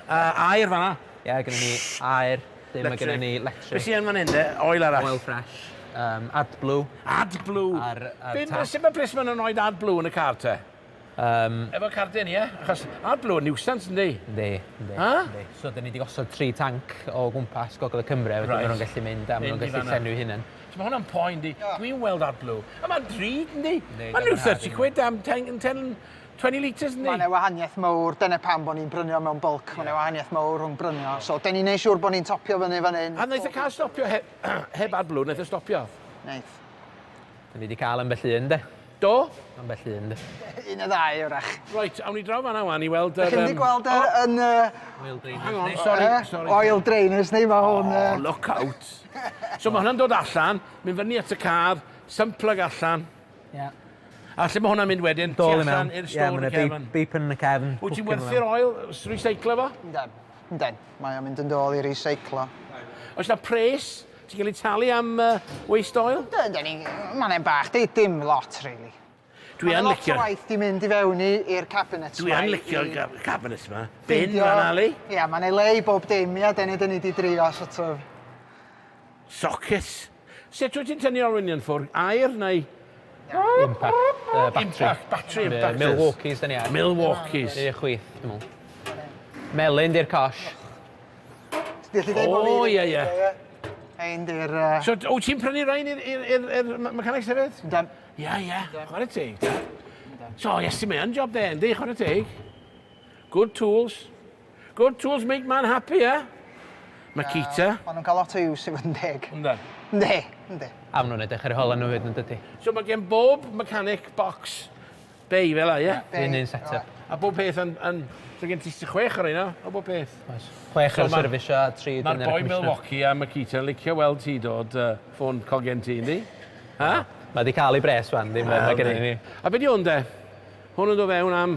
Speaker 2: Aer fan'na.
Speaker 1: Ie, gennym ni aer. Dim, mae gennym ni electric.
Speaker 2: Be sy'n fan hyn, de? Oil arall.
Speaker 1: Oil fresh. AdBlue.
Speaker 2: AdBlue.
Speaker 1: Ar tap.
Speaker 2: Sut mae plismon yn rhoi AdBlue yn y car te? Efo cardyn, ie? Achos AdBlue yn nuisance, yndi?
Speaker 1: Yndi, yndi.
Speaker 2: Ha?
Speaker 1: Yndi. So, dyn ni wedi gosod tri tanc o gwmpas Gogledd Cymru, wedyn
Speaker 2: Reit.
Speaker 1: maen nhw'n gallu mynd a maen nhw'n
Speaker 2: Mynd i
Speaker 1: gallu
Speaker 2: fan'na.
Speaker 1: llenwi hunain.
Speaker 2: So mae hwnna'n poen, di. Dwi'n weld AdBlue. A mae'n drud, yndi?
Speaker 1: Yndi,
Speaker 2: Mae'n rhyw
Speaker 1: dyma
Speaker 2: 30
Speaker 1: nhw.
Speaker 2: quid am 10, 10, 20 litres, yndi?
Speaker 4: Mae yna wahaniaeth mawr, dyna pam bod ni'n brynio mewn bulk, mae yna wahaniaeth mawr rhwng brynio. So, dyn ni'n neud siŵr bod ni'n topio fyny fan hyn.
Speaker 2: A wnaeth y car stopio heb AdBlue, wnaeth e stopio?
Speaker 4: Neith.
Speaker 1: Dyn ni wedi cael ambell un, de.
Speaker 2: Do?
Speaker 1: Ambell un, de.
Speaker 4: Un y ddau, wrach.
Speaker 2: Reit, awn ni draw fan'na wan i weld...
Speaker 4: Chi'n wedi gweld yr, yn...
Speaker 1: Oil drainers.
Speaker 2: Hang on, sorry, sorry.
Speaker 4: Oil drainers ni, mae hwn...
Speaker 2: Oh, look out. So mae hwnna'n dod allan, mynd fyny at y car, symplug allan.
Speaker 1: Ie.
Speaker 2: A lle mae hwnna'n mynd wedyn? Tu
Speaker 1: Dol i
Speaker 2: allan
Speaker 1: mewn.
Speaker 2: i'r
Speaker 1: Ie,
Speaker 2: stôr
Speaker 1: mae
Speaker 2: yn
Speaker 1: yna
Speaker 2: cefn.
Speaker 1: beep yn y cefn.
Speaker 2: Wyt ti'n
Speaker 1: hwcio nhw
Speaker 2: werthu'r
Speaker 1: mewn.
Speaker 2: oil, recyclo fo?
Speaker 4: Ynden, ynden. Mae o'n mynd yn dôl i recyclo.
Speaker 2: Oes na pres? Ti'n cael ei talu am waste oil?
Speaker 4: Dyn ni, mae'n en bach, dim lot, really.
Speaker 2: Dwi yn licio...
Speaker 4: Lot o waith di mynd i fewn i'r cabinets
Speaker 2: Dwi yn licio'r cabinets ma. Bin fan ali.
Speaker 4: Ia, mae'n ei le i bob dim, ia, dyn ni di drio, sort of.
Speaker 2: Sockets. Sut wyt ti'n tynnu olwynion ffwrdd? Air neu...
Speaker 1: Impact battery.
Speaker 2: Impact, battery impactors.
Speaker 1: Milwaukee's dyn ni ar.
Speaker 2: Milwaukee's.
Speaker 1: I'r chwith, dwi'n meddwl. Melyn di'r cosh.
Speaker 2: O, ie, ie.
Speaker 4: Ein di'r...
Speaker 2: So, wyt ti'n prynu rhain i'r mechanics hefyd?
Speaker 4: Yndan.
Speaker 2: Ie, ie. Chwarae teg, da. So, Iestyn, mae yn job de, yndi? Chwarae teg. Good tools. Good tools make man happy, eh? Makita.
Speaker 4: Maen nhw'n cael lot o use i fod yn deg.
Speaker 2: Yndan.
Speaker 4: Yndi, yndi.
Speaker 1: A maen nhw'n edrych ar eu holau nhw hefyd, yn dydy?
Speaker 2: So mae gen bob mechanic box bay fel 'a, ie?
Speaker 1: Un un set-up.
Speaker 2: A bob peth yn... yn so gen ti chwech o'r rheina, o bob peth.
Speaker 1: Oes. Chwech ar y service a tri
Speaker 2: dyn ar y Mae'r boi Milwaukee a Makita yn licio weld ti dod ffôn cogen ti, yndi? Ha?
Speaker 1: Mae di cael ei bres wan, ddim fel mae gennym ni.
Speaker 2: A be di hwn de? Hwn yn dod fewn am...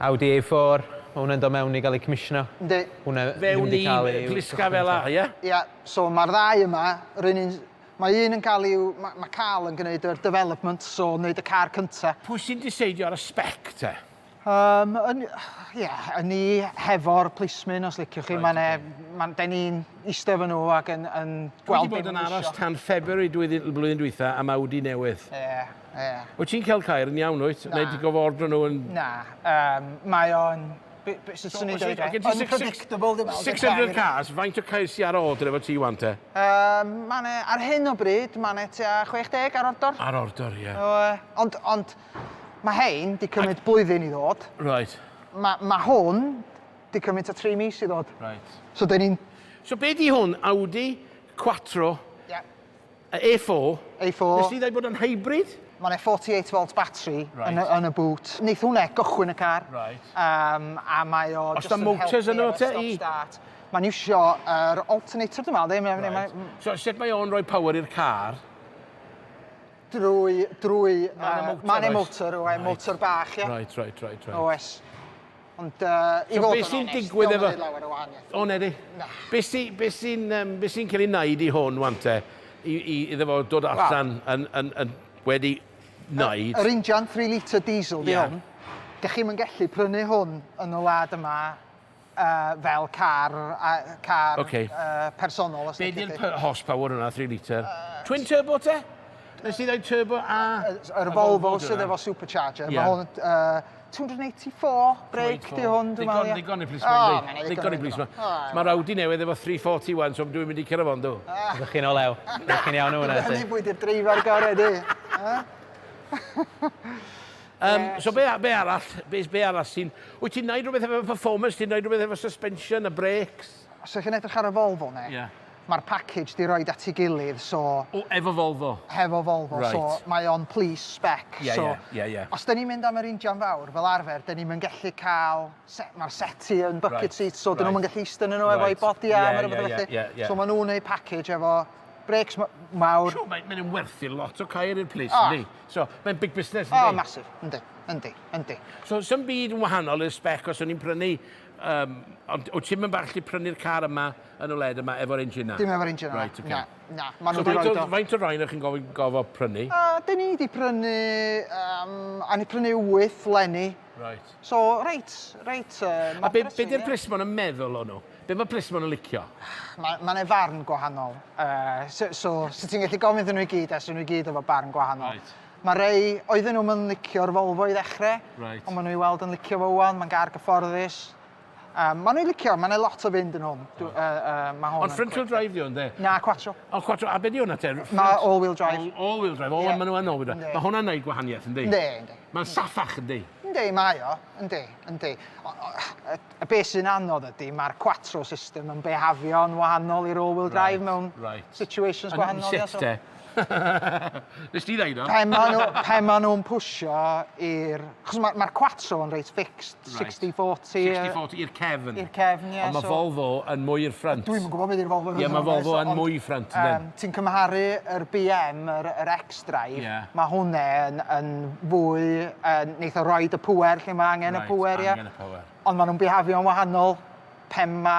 Speaker 1: Audi A4, mae hwnna'n dod mewn i gael ei commissiono.
Speaker 4: Yndi.
Speaker 1: Hwnna ddim
Speaker 2: Fewn
Speaker 1: wedi
Speaker 2: i
Speaker 1: cael ei...
Speaker 2: glusga fel 'a, ie?
Speaker 4: Ia, so mae'r ddau yma, yr un un... Mae un yn cael i'w... Mae ma Carl yn gwneud yr development, so wneud y car cynta.
Speaker 2: Pwy sy'n diseidio ar y spec te?
Speaker 4: Um, yn, ie, yn ni hefo'r plismyn, os liciwch chi. Right, Mae'n okay. ma, den ni'n eistedd efo nhw ac yn, yn gweld
Speaker 2: Dwi wedi bod yn aros tan February blwyddyn dwytha am Audi newydd.
Speaker 4: Ie, ie.
Speaker 2: Wyt ti'n cael cair yn iawn, wyt? Neu di gofo ordro nhw yn...
Speaker 4: Na, um, mae o'n... Be, sut swn i'n dweud e? Unpredictable, dwi'n meddwl.
Speaker 2: 600 cars, faint o ceir sy ar order efo ti wan te?
Speaker 4: Um, ma' ar hyn o bryd, mae 'ne tua 60 ar ordor.
Speaker 2: Ar ordor, ie.
Speaker 4: Yeah. Ond, ond mae hein di cymryd blwyddyn i ddod.
Speaker 2: Right.
Speaker 4: Mae ma hwn di cymryd tua 3 mis i ddod.
Speaker 2: Right.
Speaker 4: So dyn ni'n...
Speaker 2: So be di hwn? Audi Quattro
Speaker 4: Yeah.
Speaker 2: A4.
Speaker 4: A4.
Speaker 2: Nes ti ddweud bod o'n hybrid?
Speaker 4: Mae 'ne 48 volt battery
Speaker 2: right.
Speaker 4: yn, y, yn y boot. Neith hwnna gychwyn y car.
Speaker 2: Right.
Speaker 4: A mae o
Speaker 2: Os da motors yn o te i?
Speaker 4: Start. Mae'n iwsio yr alternator, dwi'n meddwl. Ddim,
Speaker 2: right. So sut mae o'n rhoi power i'r car?
Speaker 4: Drwy,
Speaker 2: Mae 'na motor,
Speaker 4: Mae 'na
Speaker 2: oes?
Speaker 4: motor, oes,
Speaker 2: Right.
Speaker 4: motor bach, ie.
Speaker 2: Right.
Speaker 4: Oes. Ond i
Speaker 2: So
Speaker 4: fod
Speaker 2: be
Speaker 4: yn
Speaker 2: sy'n
Speaker 4: onest,
Speaker 2: digwydd
Speaker 4: dio'm yn
Speaker 2: efo-
Speaker 4: neud lawer o wahaniaeth.
Speaker 2: O, nedi.
Speaker 4: Na.
Speaker 2: Be sy'n be sy be sy cael ei wneud i hwn, wan te, i iddo fo dod allan yn, yn, yn, wedi wneud?
Speaker 4: Yr injan 3 litre diesel di
Speaker 2: Ie.
Speaker 4: hwn. Dych chi'm yn gallu prynu hwn yn y wlad yma fel car, car
Speaker 2: Ocê.
Speaker 4: personol. Os
Speaker 2: Be
Speaker 4: lici
Speaker 2: di'r
Speaker 4: di.
Speaker 2: horsepower hwnna, 3 litre? Twin turbo te? Nes ti ddweud turbo a...
Speaker 4: Yr Volvo sydd efo supercharger.
Speaker 2: Ie.
Speaker 4: Mae hwn 284 brake di hwn, dwi'n meddwl. ie.
Speaker 2: Ddigon i
Speaker 4: O,
Speaker 2: plismon, yndi?
Speaker 4: mae'n
Speaker 2: Ddigon i plismon.
Speaker 4: O,
Speaker 2: Mae'r Audi newydd efo 341, so dwi'n mynd i cyrraedd fo'n dw.
Speaker 1: Ydych chi'n o lew. Ydych chi'n iawn o hwnna,
Speaker 4: Hynny
Speaker 1: ti.
Speaker 4: bwyd i'r dreifar gorau, di.
Speaker 2: So be, be arall, be arall sy'n... Wyt ti'n neud rhywbeth efo performance, ti'n neud rhywbeth efo suspension a brakes?
Speaker 4: Os ydych chi'n edrych ar y Volvo ne,
Speaker 2: Ie.
Speaker 4: mae'r package di roed at ei gilydd, so
Speaker 2: O, efo Volvo?
Speaker 4: hefo Volvo,
Speaker 2: Right.
Speaker 4: so mae o'n police spec.
Speaker 2: Ie,
Speaker 4: so,
Speaker 2: ie, ie, ie.
Speaker 4: Os da ni'n mynd am yr injan fawr, fel arfer, da ni'n gallu cael, mae'r settee yn bucket seats, so dyn nhw'n gallu eistedd yn nhw efo'i body arm a rhywbeth felly.
Speaker 2: Ie, ie.
Speaker 4: So maen nhw'n neud package efo brakes mawr.
Speaker 2: Sure, mae'n mae werthu lot o ceir i'r police,
Speaker 4: O.
Speaker 2: yndi? So, mae'n big business,
Speaker 4: O,
Speaker 2: yndi?
Speaker 4: massive, yndi, yndi, yndi.
Speaker 2: So, sy'm byd yn wahanol i'r spec os o'n i'n prynu... Ond wyt ti'n mynd bach allu prynu'r car yma yn y wled yma efo'r engine na?
Speaker 4: Dim efo'r engine yna.
Speaker 2: Right, okay.
Speaker 4: Na, na. Maen
Speaker 2: So,
Speaker 4: nhw wedi
Speaker 2: faint
Speaker 4: roed
Speaker 2: o,
Speaker 4: o.
Speaker 2: faint o rain o'ch chi'n gofyn gofo prynu?
Speaker 4: Dyn ni wedi prynu, a ni prynu 8 leni.
Speaker 2: Right.
Speaker 4: So, reit,
Speaker 2: A be, be di'r plismon yn meddwl o nhw? Be mae plismon yn licio?
Speaker 4: Mae ma 'ne farn gwahanol. So, so ti'n gallu gofyn iddyn nhw i gyd, a so nhw i gyd efo barn gwahanol.
Speaker 2: Right.
Speaker 4: Mae rei, oedden nhw'n yn licio'r Volvo i ddechrau,
Speaker 2: Right.
Speaker 4: ond maen nhw i weld yn licio fo wan, mae'n gar gyfforddus. Maen nhw'n licio, mae'n lot o fynd yn hwn. Mae hwn
Speaker 2: Ond front wheel drive di hwn, de?
Speaker 4: Na, quattro.
Speaker 2: O, quattro, a be di hwnna te?
Speaker 4: Mae all-wheel drive.
Speaker 2: All-wheel drive, o,
Speaker 4: Ie.
Speaker 2: maen nhw yn all-wheel drive.
Speaker 4: Yndi.
Speaker 2: Mae hwnna'n neud gwahaniaeth, yndi?
Speaker 4: Yndi, yndi.
Speaker 2: Mae'n saffach, yndi?
Speaker 4: Yndi, mae o. Yndi, yndi. Y beth sy'n anodd ydy, mae'r quattro system yn behafio'n wahanol i'r all-wheel drive mewn situations gwahanol.
Speaker 2: Sut te? Nes ti ddeud o?
Speaker 4: Pen maen nhw, pen ma nhw'n pwsio i'r... Chos mae'r ma quattro yn reit fixed, 60-40.
Speaker 2: 60-40 i'r cefn.
Speaker 4: I'r cefn, ie.
Speaker 2: Ond mae
Speaker 4: so-
Speaker 2: Volvo yn mwy i'r front.
Speaker 4: Dwi'm yn gwybod beth yw'r Volvo.
Speaker 2: Ie, mae Volvo yn
Speaker 4: ond,
Speaker 2: mwy front, yndyn.
Speaker 4: Ti'n cymharu yr BM, yr X-Drive,
Speaker 2: Ie.
Speaker 4: mae hwnna yn fwy, neith o roid y pwer lle mae angen y
Speaker 2: Right,
Speaker 4: pwer, ie.
Speaker 2: angen y pwer.
Speaker 4: Ond maen nhw'n behafio'n wahanol. pen ma,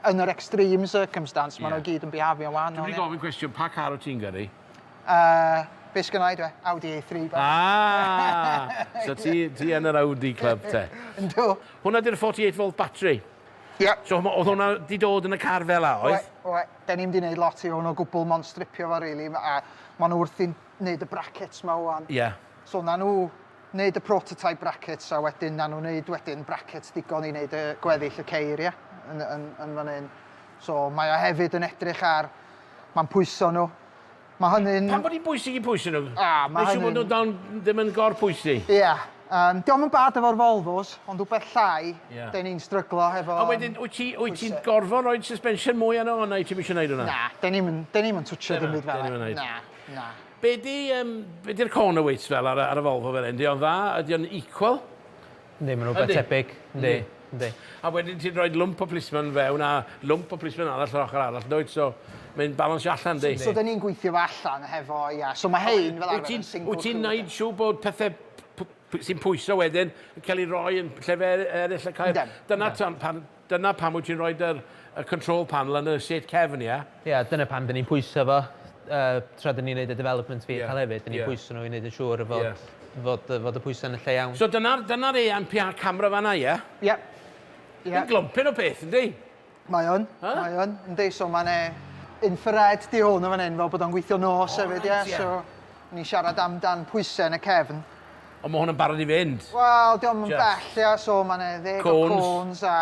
Speaker 4: yn yr extreme circumstance, yeah. maen nhw gyd yn behafio'n wahanol.
Speaker 2: Dwi'n mynd i gofyn cwestiwn, pa car wyt ti'n gyrru?
Speaker 4: Be sgynna i dwe? Audi A3 bach.
Speaker 2: Ah! So ti, ti yn yr Audi club te?
Speaker 4: Yndw.
Speaker 2: Hwna di'r 48 volt battery?
Speaker 4: Ie. Yeah.
Speaker 2: So oedd hwnna di dod yn y car fel a, oedd?
Speaker 4: Oe, oe. Den ni'n di wneud lot i hwn o gwbl, mond stripio fo, really. A maen nhw wrthi'n wneud y brackets ma wan.
Speaker 2: Ie. Yeah.
Speaker 4: So na nhw wneud y prototype brackets a wedyn na nhw wneud wedyn brackets digon i wneud y gweddill y ceir, ie, yn, yn, yn fan hyn. So mae o hefyd yn edrych ar, mae'n pwyso nhw. Mae hynny'n...
Speaker 2: Pam bod hi'n bwysig i pwyso nhw?
Speaker 4: Ah, mae
Speaker 2: hynny'n... Neu siŵr bod nhw down, ddim yn gor-pwysi?
Speaker 4: Ie. Yeah. Diolch yn bad efo'r Volvos, ond rhywbeth llai, yeah. den ni'n stryglo hefo...
Speaker 2: A wedyn, wyt ti'n ti gorfod rhoi suspension mwy arno, neu ti'n eisiau gwneud hwnna?
Speaker 4: Na, den ni'n twtio dim byd fel yna. Na, na.
Speaker 2: Be di, be di'r corner weights fel ar, ar y Volvo fel hyn? Di o'n dda? Ydy o'n equal?
Speaker 1: Yndi, maen nhw'n rhywbeth tebyg. Yndi, yndi.
Speaker 2: A wedyn ti'n rhoi lwmp o plismon fewn a lwmp o plismon arall ar ochr arall, dwyt? So, mae'n balansio allan, di?
Speaker 4: So, dyn ni'n gweithio fo allan hefo, ia. So mae hein fel arfer yn single
Speaker 2: Wyt ti'n neud siw bod pethau sy'n pwyso wedyn yn cael ei roi yn llefydd eraill y cael... Dyna, pan, dyna pam wyt ti'n rhoi yr, y control panel yn y seat cefn, ia?
Speaker 1: Ia, dyna pam dyn ni'n pwyso fo, tra dyn ni'n neud y development vehicle yeah. hefyd, dyn ni'n yeah. pwyso nhw i wneud yn siŵr fod, yeah. fod, fod y pwysau yn y lle iawn.
Speaker 2: So dyna'r dyna AMPR camera fanna, ie?
Speaker 4: Ie.
Speaker 2: Yeah. Glompyn o beth, yndi?
Speaker 4: Mae o'n, mae o'n, yndi. So mae'n infrared di hwn yn fan hyn, fel bod o'n gweithio nos oh, hefyd, ie. Yeah. So ni'n siarad amdan pwysau yn y cefn.
Speaker 2: Ond mae hwn yn barod i fynd.
Speaker 4: Wel, di o'm yn bell, ia, so mae'n ddeg o cones a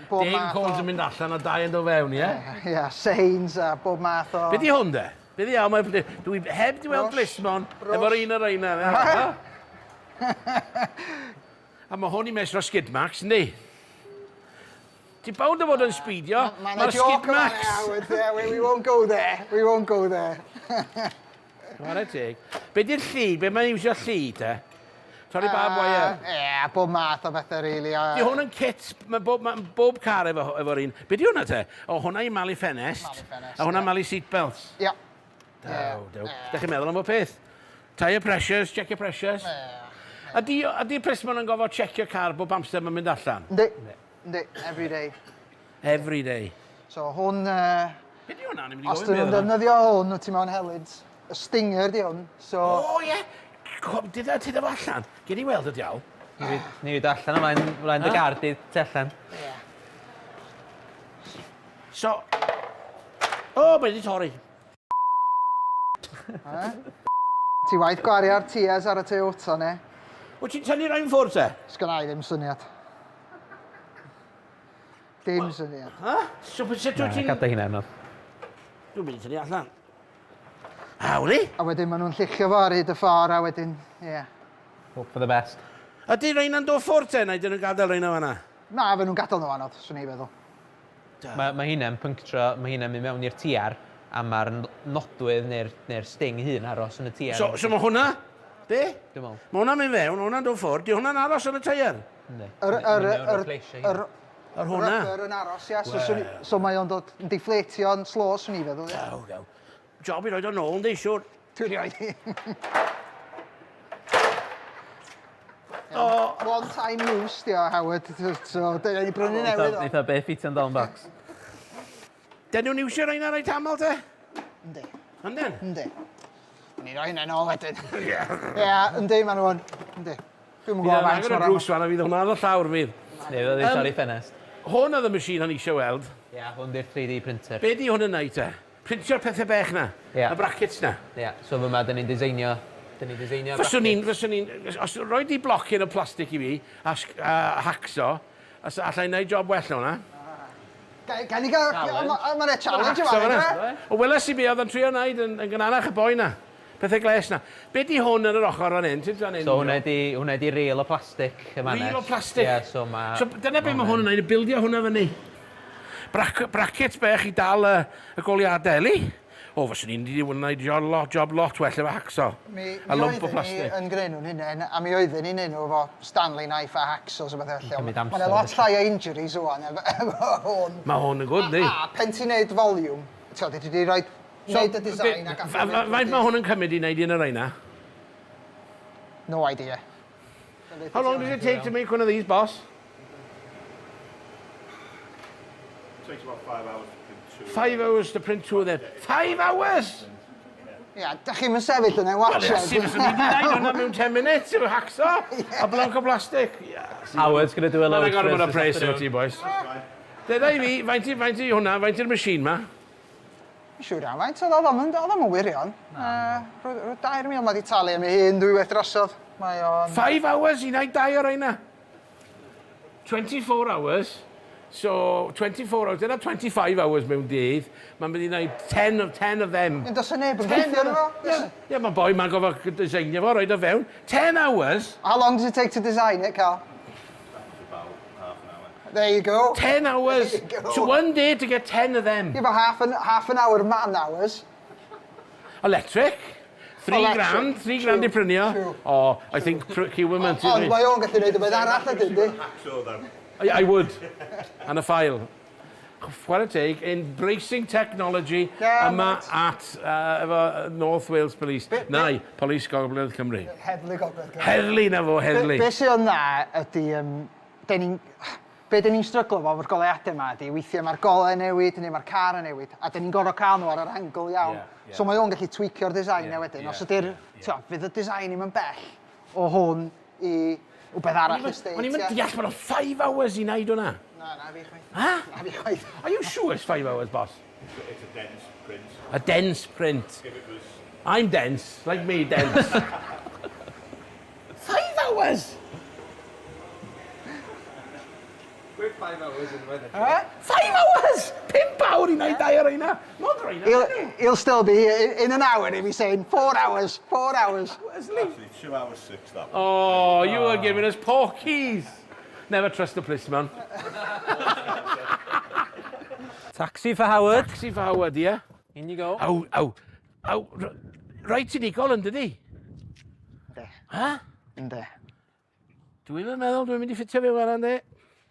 Speaker 4: bob
Speaker 2: math o... Deg cones yn mynd allan a dau yn dod fewn, ie?
Speaker 4: Ie, seins a bob math o...
Speaker 2: Be di hwn, de? Be di iawn? Dwi heb di weld blismon efo'r un o'r reina. A mae hwn i mesro skid marks, yndi? Ti bawnd o fod yn speedio, mae'r skid marks.
Speaker 4: We won't go there, we won't go there.
Speaker 2: Chwarae teg. Be di'r lli? Be mae'n iwsio lli te? Torri barbed wire.
Speaker 4: Ie, yeah, bob math o bethau, really.
Speaker 2: Di hwn yn kit, mae bob, ma bob car efo, efo'r un. Be di hwnna te? O, hwnna i malu ffenest.
Speaker 4: Malu ffenest,
Speaker 2: A hwnna yeah. malu seatbelts.
Speaker 4: Ie. Yeah.
Speaker 2: Dew, dew. Da chi'n meddwl am o peth? Tyre pressures, check your pressures.
Speaker 4: Yeah.
Speaker 2: Ydy, ydy plismon yn gofod checio car bob amser mae'n mynd allan?
Speaker 4: Yndi, yndi, every day.
Speaker 2: Every day.
Speaker 4: So hwn...
Speaker 2: Be di hwnna? Ni'n mynd i
Speaker 4: Os dyn nhw'n defnyddio hwn, wyt ti mewn helynt. Y Stinger di hwn, so...
Speaker 2: O, ie! Did ti ddefo allan? Gyd i weld y diawl.
Speaker 1: Ni wedi allan yma, flaen dy gar di tu allan.
Speaker 4: Ie.
Speaker 2: So... O, mae wedi torri.
Speaker 4: Ti waith gwario'r tears ar y Toyota ne?
Speaker 2: Wyt ti'n tynnu rhain ffwrdd te?
Speaker 4: Sgynna i ddim syniad. Dim syniad.
Speaker 2: Ha? So, sut wyt ti'n...
Speaker 1: Gada hynna yno.
Speaker 2: Dwi'n mynd i tynnu allan. Hawli?
Speaker 4: A wedyn maen nhw'n lluchio fo ar hyd y ffordd a wedyn, ie. Yeah.
Speaker 1: Hope for the best.
Speaker 2: Ydy rheina'n dod ffwrdd te, neu dyn nhw'n gadael rheina fanna?
Speaker 4: Na, fe nhw'n gadael nhw anodd, swn i'n feddwl.
Speaker 1: Mae, mae hynna'n pynctro, mae hynna'n mynd mewn i'r tiar, a mae'r nodwydd neu'r neu sting hun aros yn y tiar.
Speaker 2: So, so mae hwnna, be?
Speaker 1: Dwi'n meddwl.
Speaker 2: Mae hwnna'n mynd fewn, hwnna'n dod ffwrdd, di hwnna'n aros yn y teiar?
Speaker 1: Yndi.
Speaker 4: Yr, yr, yr, yr,
Speaker 2: yr hwnna.
Speaker 4: Rubber yn aros, ia. So, so, so mae o'n dod yn deflatio'n slo, swn i'n feddwl.
Speaker 2: Gaw, gaw. Job i roed o'n ôl, yndi, siwr.
Speaker 4: Dwi'n rhoi.
Speaker 2: O.
Speaker 4: One time use, di o, Howard. So, dyna ni brynu newydd o.
Speaker 1: Eitha beth ffitio'n dal yn box.
Speaker 2: Dyn nhw'n iwsio rheina reit aml te?
Speaker 4: Yndi.
Speaker 2: Yndyn?
Speaker 4: Yndi. Ni roi hynna nôl wedyn. Ie, yndi, maen nhw'n. Yndi. Dwi'm yn gwybod faint
Speaker 2: mor aml. Drws fan a fydd hwnna ar y llawr fydd.
Speaker 1: Neu fydd ei torri ffenest.
Speaker 2: Hwn oedd y machine o'n eisiau weld.
Speaker 1: Ie, hwn di'r 3D printer.
Speaker 2: Be di hwn yn neud te? Printio'r pethau bech na?
Speaker 1: Ie.
Speaker 2: Y brackets na?
Speaker 1: Ie, so fyma, dyn ni'n designio, dyn ni'n designio
Speaker 2: Fyswn i'n, fyswn i'n, os roi di blocyn o plastig i fi, a, a hacksaw, a allai wneud job well na hwnna.
Speaker 4: Gan i gael, mae'n e challenge yma,
Speaker 2: e? O, weles i be oedd yn trio wneud yn, yn gynharach y boi na. Pethau gles na. Be di hwn yn yr ochr fan hyn? Ti'n fan hyn?
Speaker 1: So hwnna di, hwnna di reel o plastig y manes.
Speaker 2: Reel o plastig?
Speaker 1: Ie, yeah, so ma...
Speaker 2: So dyna be mae hwn yn wneud, y bildio hwnna fyny. Brac brackets bech i dal y, y goliadau, Eli. O, fyswn i'n wedi wneud job lot, job lot well efo hacksaw.
Speaker 4: Mi,
Speaker 2: a
Speaker 4: mi
Speaker 2: lump o
Speaker 4: oedden ni
Speaker 2: plastig.
Speaker 4: yn gwneud nhw'n hunain, a mi oedden ni'n neud nhw efo Stanley knife a hacksaws a bethau felly.
Speaker 1: Cymryd amser.
Speaker 4: Mae'n lot llai o injuries ŵan efo, efo hwn.
Speaker 2: Mae hwn yn good, yndi?
Speaker 4: A, a pen ti'n neud volume, ti'n ti wedi rhoi, neud y design ac
Speaker 2: allan. Faint mae hwn yn cymryd i wneud un o'r reina?
Speaker 4: No idea.
Speaker 2: How long does it take to make one of these, boss?
Speaker 5: Takes about 5 hours to print two.
Speaker 2: 5 hours to print two of them. 5 hours!
Speaker 4: Ia, da chi'm yn sefyll yna i
Speaker 2: Wel,
Speaker 4: watsiad.
Speaker 2: Iesu, fyswn i wedi gwneud hwnna mewn 10 minutes efo hacksaw a blank o blastic. Yes.
Speaker 1: Howard's gonna do a load
Speaker 2: Mae'n
Speaker 1: for
Speaker 2: gorfod
Speaker 1: us
Speaker 2: o pres
Speaker 1: this
Speaker 2: efo
Speaker 1: afternoon.
Speaker 2: ti, boys. Deda i fi, faint i, faint i hwnna, faint i'r machine ma?
Speaker 4: Fi'n siŵr iawn faint, oedd o'm yn, oedd o'm yn wirion. Uh, rhyw, rhyw 3,000 mae 'di talu am ei hun dwywaith drosodd. Mae o'n...
Speaker 2: 5 hours i wneud dau o'r reina. 24 hours. So, 24 hours, dyna 25 hours mewn dydd. Mae'n mynd i wneud 10 of 10 of them.
Speaker 4: Ond does 'na neb yn gweithio arno fo?
Speaker 2: Ie, yeah, mae boi ma'n gofio designio fo, roed o fewn. 10 hours?
Speaker 4: How long does it take to design it, Carl?
Speaker 5: About half an hour.
Speaker 4: There you go.
Speaker 2: 10 hours.
Speaker 4: There you go.
Speaker 2: So one day to get 10 of them.
Speaker 4: Give a half an hour man hours.
Speaker 2: Electric. 3
Speaker 4: Electric.
Speaker 2: grand, 3 grand i prynu o.
Speaker 4: True.
Speaker 2: Oh, I think procurement.
Speaker 4: Ond mae o'n gallu gwneud rhywbeth arall ydyn, di?
Speaker 5: Hacksaw then.
Speaker 2: I would. And a file. Chwarae teg, embracing technology
Speaker 4: Yeah,
Speaker 2: yma
Speaker 4: mate.
Speaker 2: at efo North Wales Police.
Speaker 4: Be- be-
Speaker 2: Nai, Police Gogledd Cymru.
Speaker 4: Heddlu Gogledd Cymru.
Speaker 2: Heddlu na fo, heddlu.
Speaker 4: Be sy'n o'n dda ydy, den ni'n, be den ni'n stryglo fo efo'r goleuadau yma ydy, weithiau mae'r golau yn newid neu mae'r car yn newid, a den ni'n gorfod cael nhw ar yr angle iawn.
Speaker 2: Yeah, yeah.
Speaker 4: So mae o'n gallu tweakio'r design yeah, wedyn. Os ydy'r, yeah, yeah. fydd y design ddim yn bell o hwn i wbeth arall y state.
Speaker 2: O'n i'n deall bod o'n 5 hours i wneud hwnna.
Speaker 4: Na, na fi chwaith.
Speaker 2: Ha?
Speaker 4: Na fi chwaith.
Speaker 2: Are you sure it's 5 hours, boss?
Speaker 5: It's a dense print.
Speaker 2: A dense print.
Speaker 5: If it was
Speaker 2: I'm dense, like me, dense. 5 hours!
Speaker 3: Quick 5 hours yn weather.
Speaker 4: Eh?
Speaker 2: 5 hours! 5 awr i wneud dau o'r reina. Mod reina.
Speaker 4: He'll still be here in an hour and he'll be saying, 4 hours, 4 hours.
Speaker 5: actually 2 hours 6 that one.
Speaker 2: Oh, you are giving us porkies. Never trust a policeman.
Speaker 1: Taxi for Howard.
Speaker 2: Taxi for Howard, yeah?
Speaker 1: In you go.
Speaker 2: Aw, aw, aw, reit unigol yn dydi?
Speaker 4: Yndi.
Speaker 2: Ha?
Speaker 4: Yndi.
Speaker 2: Dwi'n meddwl dwi'n mynd i ffitio fewn fan yndi.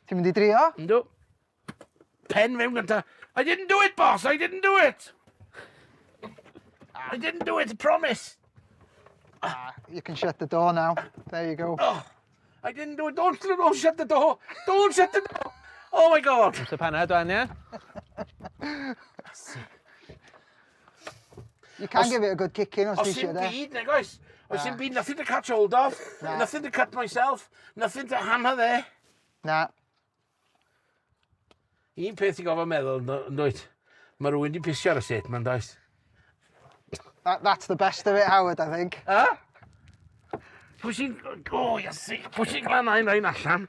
Speaker 4: Ti'n mynd i drio?
Speaker 2: Yndw. Pen fewn gynta. I didn't do it, boss! I didn't do it! I didn't do it, I promise!
Speaker 4: Ah, you can shut the door now. There you go.
Speaker 2: Oh, I didn't do it. Don't shut the door. Don't shut the door. Oh my God.
Speaker 1: Amser panad wan, ie?
Speaker 4: You can give it a good kick in os
Speaker 2: Os
Speaker 4: ti
Speaker 2: dim
Speaker 4: eisiau, de.
Speaker 2: byd, nag oes? Oes dim byd, nothing to catch hold of,
Speaker 4: Na.
Speaker 2: nothing to cut myself, nothing to hammer there.
Speaker 4: Na.
Speaker 2: Un peth i gofio meddwl, yn dwyt? Mae rhywun di pisio ar y set ma'n does?
Speaker 4: That's the best of it, Howard, I think.
Speaker 2: Ha? Pwy sy'n... O, Iesu! Pwy sy'n glanhau'n rhain allan?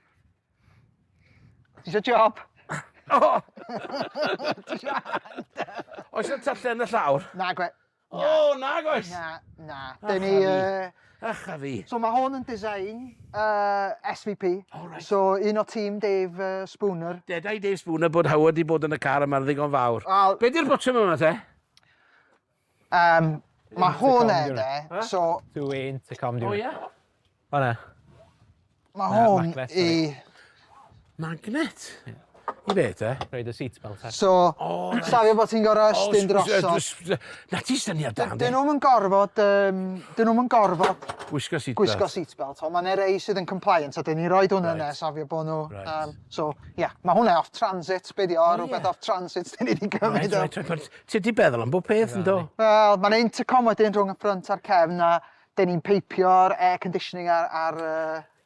Speaker 4: Ti eisiau job?
Speaker 2: O! Oes yna tyllau yn y llawr?
Speaker 4: Na, gwe.
Speaker 2: O, nag oes!
Speaker 4: Na, na. Dyn ni...
Speaker 2: Ach a fi.
Speaker 4: So mae hwn yn design SVP.
Speaker 2: O, reit.
Speaker 4: So un o tîm Dave Spooner.
Speaker 2: Deda i Dave Spooner bod Howard 'di bod yn y car yma'n ddigon fawr.
Speaker 4: Wel-
Speaker 2: Be di'r botwm yma te?
Speaker 4: Mae hwn e, de, so
Speaker 1: Two-way intercom,
Speaker 2: O
Speaker 1: dwi'n
Speaker 2: ie?
Speaker 1: O na.
Speaker 4: mae hwn
Speaker 1: magnet,
Speaker 4: i...
Speaker 2: Magnet? I be te?
Speaker 1: Rhoid y seatbelt ar.
Speaker 4: So, safio bod ti'n gorfod estyn drosodd.
Speaker 2: Na ti syniad da,
Speaker 4: Dyn nhw'm yn gorfod, dyn nhw'm yn gorfod
Speaker 2: Gwisgo seatbelt.
Speaker 4: gwisgo seatbelt, ond mae'n rei sydd yn compliant, a dyn ni'n rhoi hwnna yna,
Speaker 2: Right.
Speaker 4: safio bod nhw.
Speaker 2: Right.
Speaker 4: So, ie, yeah, mae hwnna off transit, be di o,
Speaker 2: O,
Speaker 4: rhywbeth
Speaker 2: ie.
Speaker 4: off transit dyn ni wedi gymryd
Speaker 2: Right,
Speaker 4: o.
Speaker 2: right. Ti di beddwl am bob peth yn do?
Speaker 4: Wel, mae'n intercom wedyn rhwng y ffrynt a'r cefn, a dyn ni'n peipio'r air conditioning ar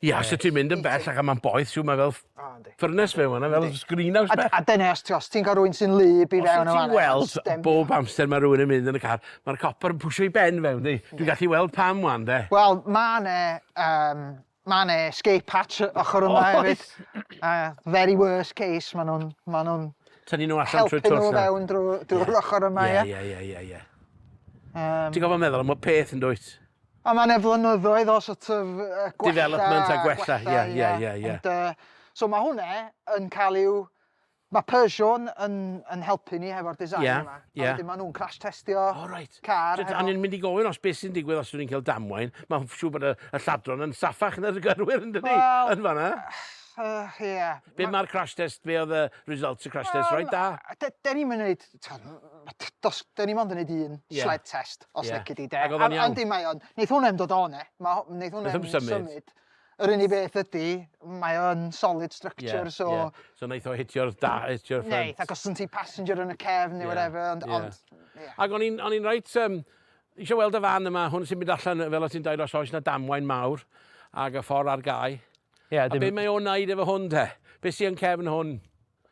Speaker 2: Ia, os ti'n mynd yn bell ac mae'n boeth, siw, mae fel
Speaker 4: O, yndi.
Speaker 2: ffyrnes fewn yna, fel greenhouse
Speaker 4: A,
Speaker 2: bech.
Speaker 4: a dyna, os ti'n cael rhywun sy'n lyb i
Speaker 2: Os
Speaker 4: fewn
Speaker 2: wyt
Speaker 4: o
Speaker 2: ti'n weld bob amser mae rhywun yn mynd yn y car, mae'r copper yn pwsio i ben fewn, di. Dwi'n gallu weld pam wan, de.
Speaker 4: Wel, mae 'ne, ma' 'ne escape hatch ochr yma
Speaker 2: Oes.
Speaker 4: hefyd. Very worst case, maen nhw'n ma nhw
Speaker 2: Tynnu nhw allan trwy
Speaker 4: helpu
Speaker 2: twll
Speaker 4: nhw
Speaker 2: na.
Speaker 4: fewn drwy'r ochr yma,
Speaker 2: Ie,
Speaker 4: ie.
Speaker 2: ie, ie, ie, ie. Ti'n gofio meddwl am y peth yn dwyt?
Speaker 4: A mae 'na flynyddoedd o sort of gwella.
Speaker 2: Development a gwella, ie, ie, ie, ie.
Speaker 4: Ond, so mae hwnna yn cael i'w... Mae Peugeot yn, yn helpu ni hefo'r design yma.
Speaker 2: Ie.
Speaker 4: A wedyn maen nhw'n crash testio
Speaker 2: O, reit.
Speaker 4: car.
Speaker 2: Hefo... O'n i'n mynd i gofyn os beth sy'n digwydd os ydyn ni'n cael damwain. Mae'n siŵr bod y, y lladron yn saffach na'r gyrwyr yn dydi?
Speaker 4: Wel-
Speaker 2: Yn fanna.
Speaker 4: Ie.
Speaker 2: Be mae'r crash test, be oedd y results y crash test, reit da?
Speaker 4: Dyn ni'n mynd dos, dyn ni'n mond yn neud un
Speaker 2: Ie.
Speaker 4: sled test, os
Speaker 2: Ie.
Speaker 4: lici di, de.
Speaker 2: Ac oedd o'n iawn?
Speaker 4: Yndi, mae o'n. Neith hwnna 'im dod o ne. Neith hwnna
Speaker 2: Neith
Speaker 4: 'im
Speaker 2: o'm symud.
Speaker 4: symud. Yr unig beth ydy, mae o'n solid structure,
Speaker 2: yeah,
Speaker 4: so...
Speaker 2: Yeah. So wnaeth o hitio'r da, hitio'r front.
Speaker 4: Neith, ac os yn ti passenger yn y cefn neu
Speaker 2: yeah,
Speaker 4: whatever, ond...
Speaker 2: Yeah.
Speaker 4: Ond, yeah.
Speaker 2: Ac o'n i'n o'n i'n reit, eisiau weld y fan yma, hwn sy'n mynd allan, fel o ti'n dweud, os oes na damwain mawr, ac y ffordd ar gau.
Speaker 1: Yeah,
Speaker 2: A be mae o'n wneud efo hwn te? Be sy'n cefn hwn?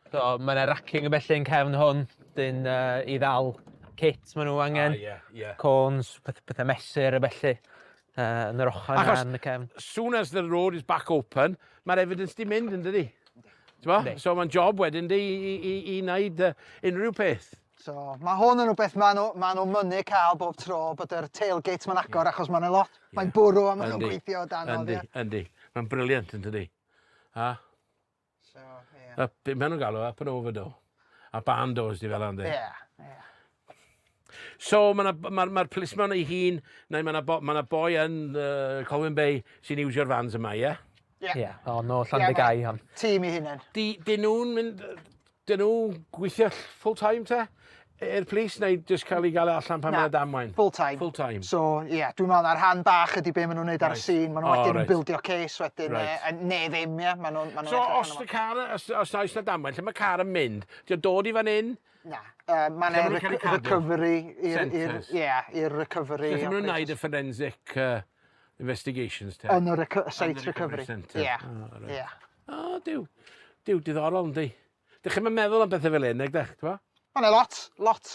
Speaker 1: So, mae yna racking y felly yn cefn hwn, dyn i ddal kit maen nhw angen.
Speaker 2: Ah, ie, ie.
Speaker 1: Cones, pethau mesur y felly, yn yr ochr yna yn y cefn.
Speaker 2: Soon as the road is back open, mae'r evidence di mynd, yn dydi? T'bo?
Speaker 1: Yndi.
Speaker 2: So mae'n job wedyn di i wneud unrhyw peth.
Speaker 4: So, mae hwn yn rhywbeth maen nhw, ma nhw'n mynnu cael bob tro bod yr tailgate ma'n agor achos mae'n lot, mae'n bwrw a maen nhw'n gweithio o dan
Speaker 2: Yndi, yndi. Mae'n brilliant, yn dydi? Ha?
Speaker 4: So, ie.
Speaker 2: Up, be maen nhw'n galw, up and over door. A barn doors di fel yndi?
Speaker 4: Ie, ie.
Speaker 2: So mae'r ma, ma policeman ei hun, neu mae yna bo, ma boi yn Colwyn Bay sy'n iwsio'r vans yma, ie?
Speaker 4: Ie.
Speaker 1: Ie, o, no, Llandygai hon.
Speaker 4: Tîm i hunain.
Speaker 2: Di, di nhw'n mynd, dyn nhw'n gweithio full time te? I'r police neu jyst cael ei gael e allan pan mae'n damwain?
Speaker 4: Full time.
Speaker 2: Full time.
Speaker 4: So, ie, yeah, dwi'n meddwl na'r rhan bach ydy be maen nhw'n neud ar y
Speaker 2: Right.
Speaker 4: scene. Maen nhw
Speaker 2: O,
Speaker 4: wedyn yn
Speaker 2: reit.
Speaker 4: bildio case wedyn,
Speaker 2: Right.
Speaker 4: neu ddim, ie. Maen nhw'n ma nhw
Speaker 2: So os y car, os oes na damwain, lle mae car yn mynd? Di o'n dod i fan hyn?
Speaker 4: Na, mae'n
Speaker 2: Lle ma' nhw'n cael eu cadw?
Speaker 4: recovery i'r...
Speaker 2: Centres.
Speaker 4: Ie, i'r recovery.
Speaker 2: Lle maen nhw'n
Speaker 4: operations.
Speaker 2: neud y forensic investigations te?
Speaker 4: Yn y site
Speaker 2: Yn y recovery
Speaker 4: recovery.
Speaker 2: centre.
Speaker 4: Ie,
Speaker 2: Ah, reit.
Speaker 4: ie.
Speaker 2: O, diw. Diw, diddorol, yndi. Dych chi'm yn meddwl am bethau fel hyn, nag dych, t'mo'?
Speaker 4: Ma' 'na lot, lot,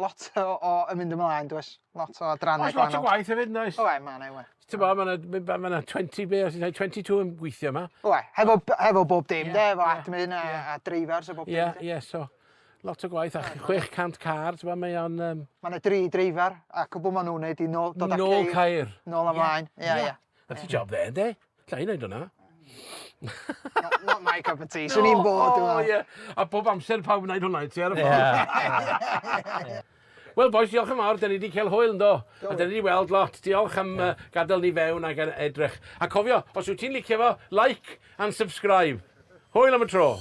Speaker 4: lot o yn mynd ymlaen, does? Lot o adrannau
Speaker 2: Oes lot o gwaith hefyd, yndoes?
Speaker 4: Oe, ma' 'na, oe.
Speaker 2: T'mo', ma' 'na ma' 'na 20 be' os ti'n dweud 22 yn gweithio 'ma.
Speaker 4: Oe, hefo hefo bob dim,
Speaker 2: Ie,
Speaker 4: de, efo
Speaker 2: ie,
Speaker 4: admin a
Speaker 2: ie.
Speaker 4: a dreifers a bob dim.
Speaker 2: Ie, ie, so lot o gwaith a 600 car, t'mo' mae o'n
Speaker 4: Ma' 'na dri dreifar a cwbl ma' nhw'n neud i nôl dod â
Speaker 2: Nôl ceir.
Speaker 4: Nôl ymlaen, ie, ie.
Speaker 2: That's a job there, ynde? Alla i neud hwnna.
Speaker 4: Not, not my cup of tea. Swn i'n bod, dwi'n
Speaker 2: O,
Speaker 4: meddwl.
Speaker 2: ie. A bob amser pawb yn neud hwnna i ti ar y ffordd. Wel, boys, diolch yn fawr. Da ni wedi cael hwyl, yndo? A da ni wedi weld lot. Diolch am gadael ni fewn ac edrych. A cofio, os wyt ti'n licio fo, like and subscribe. Hwyl am y tro.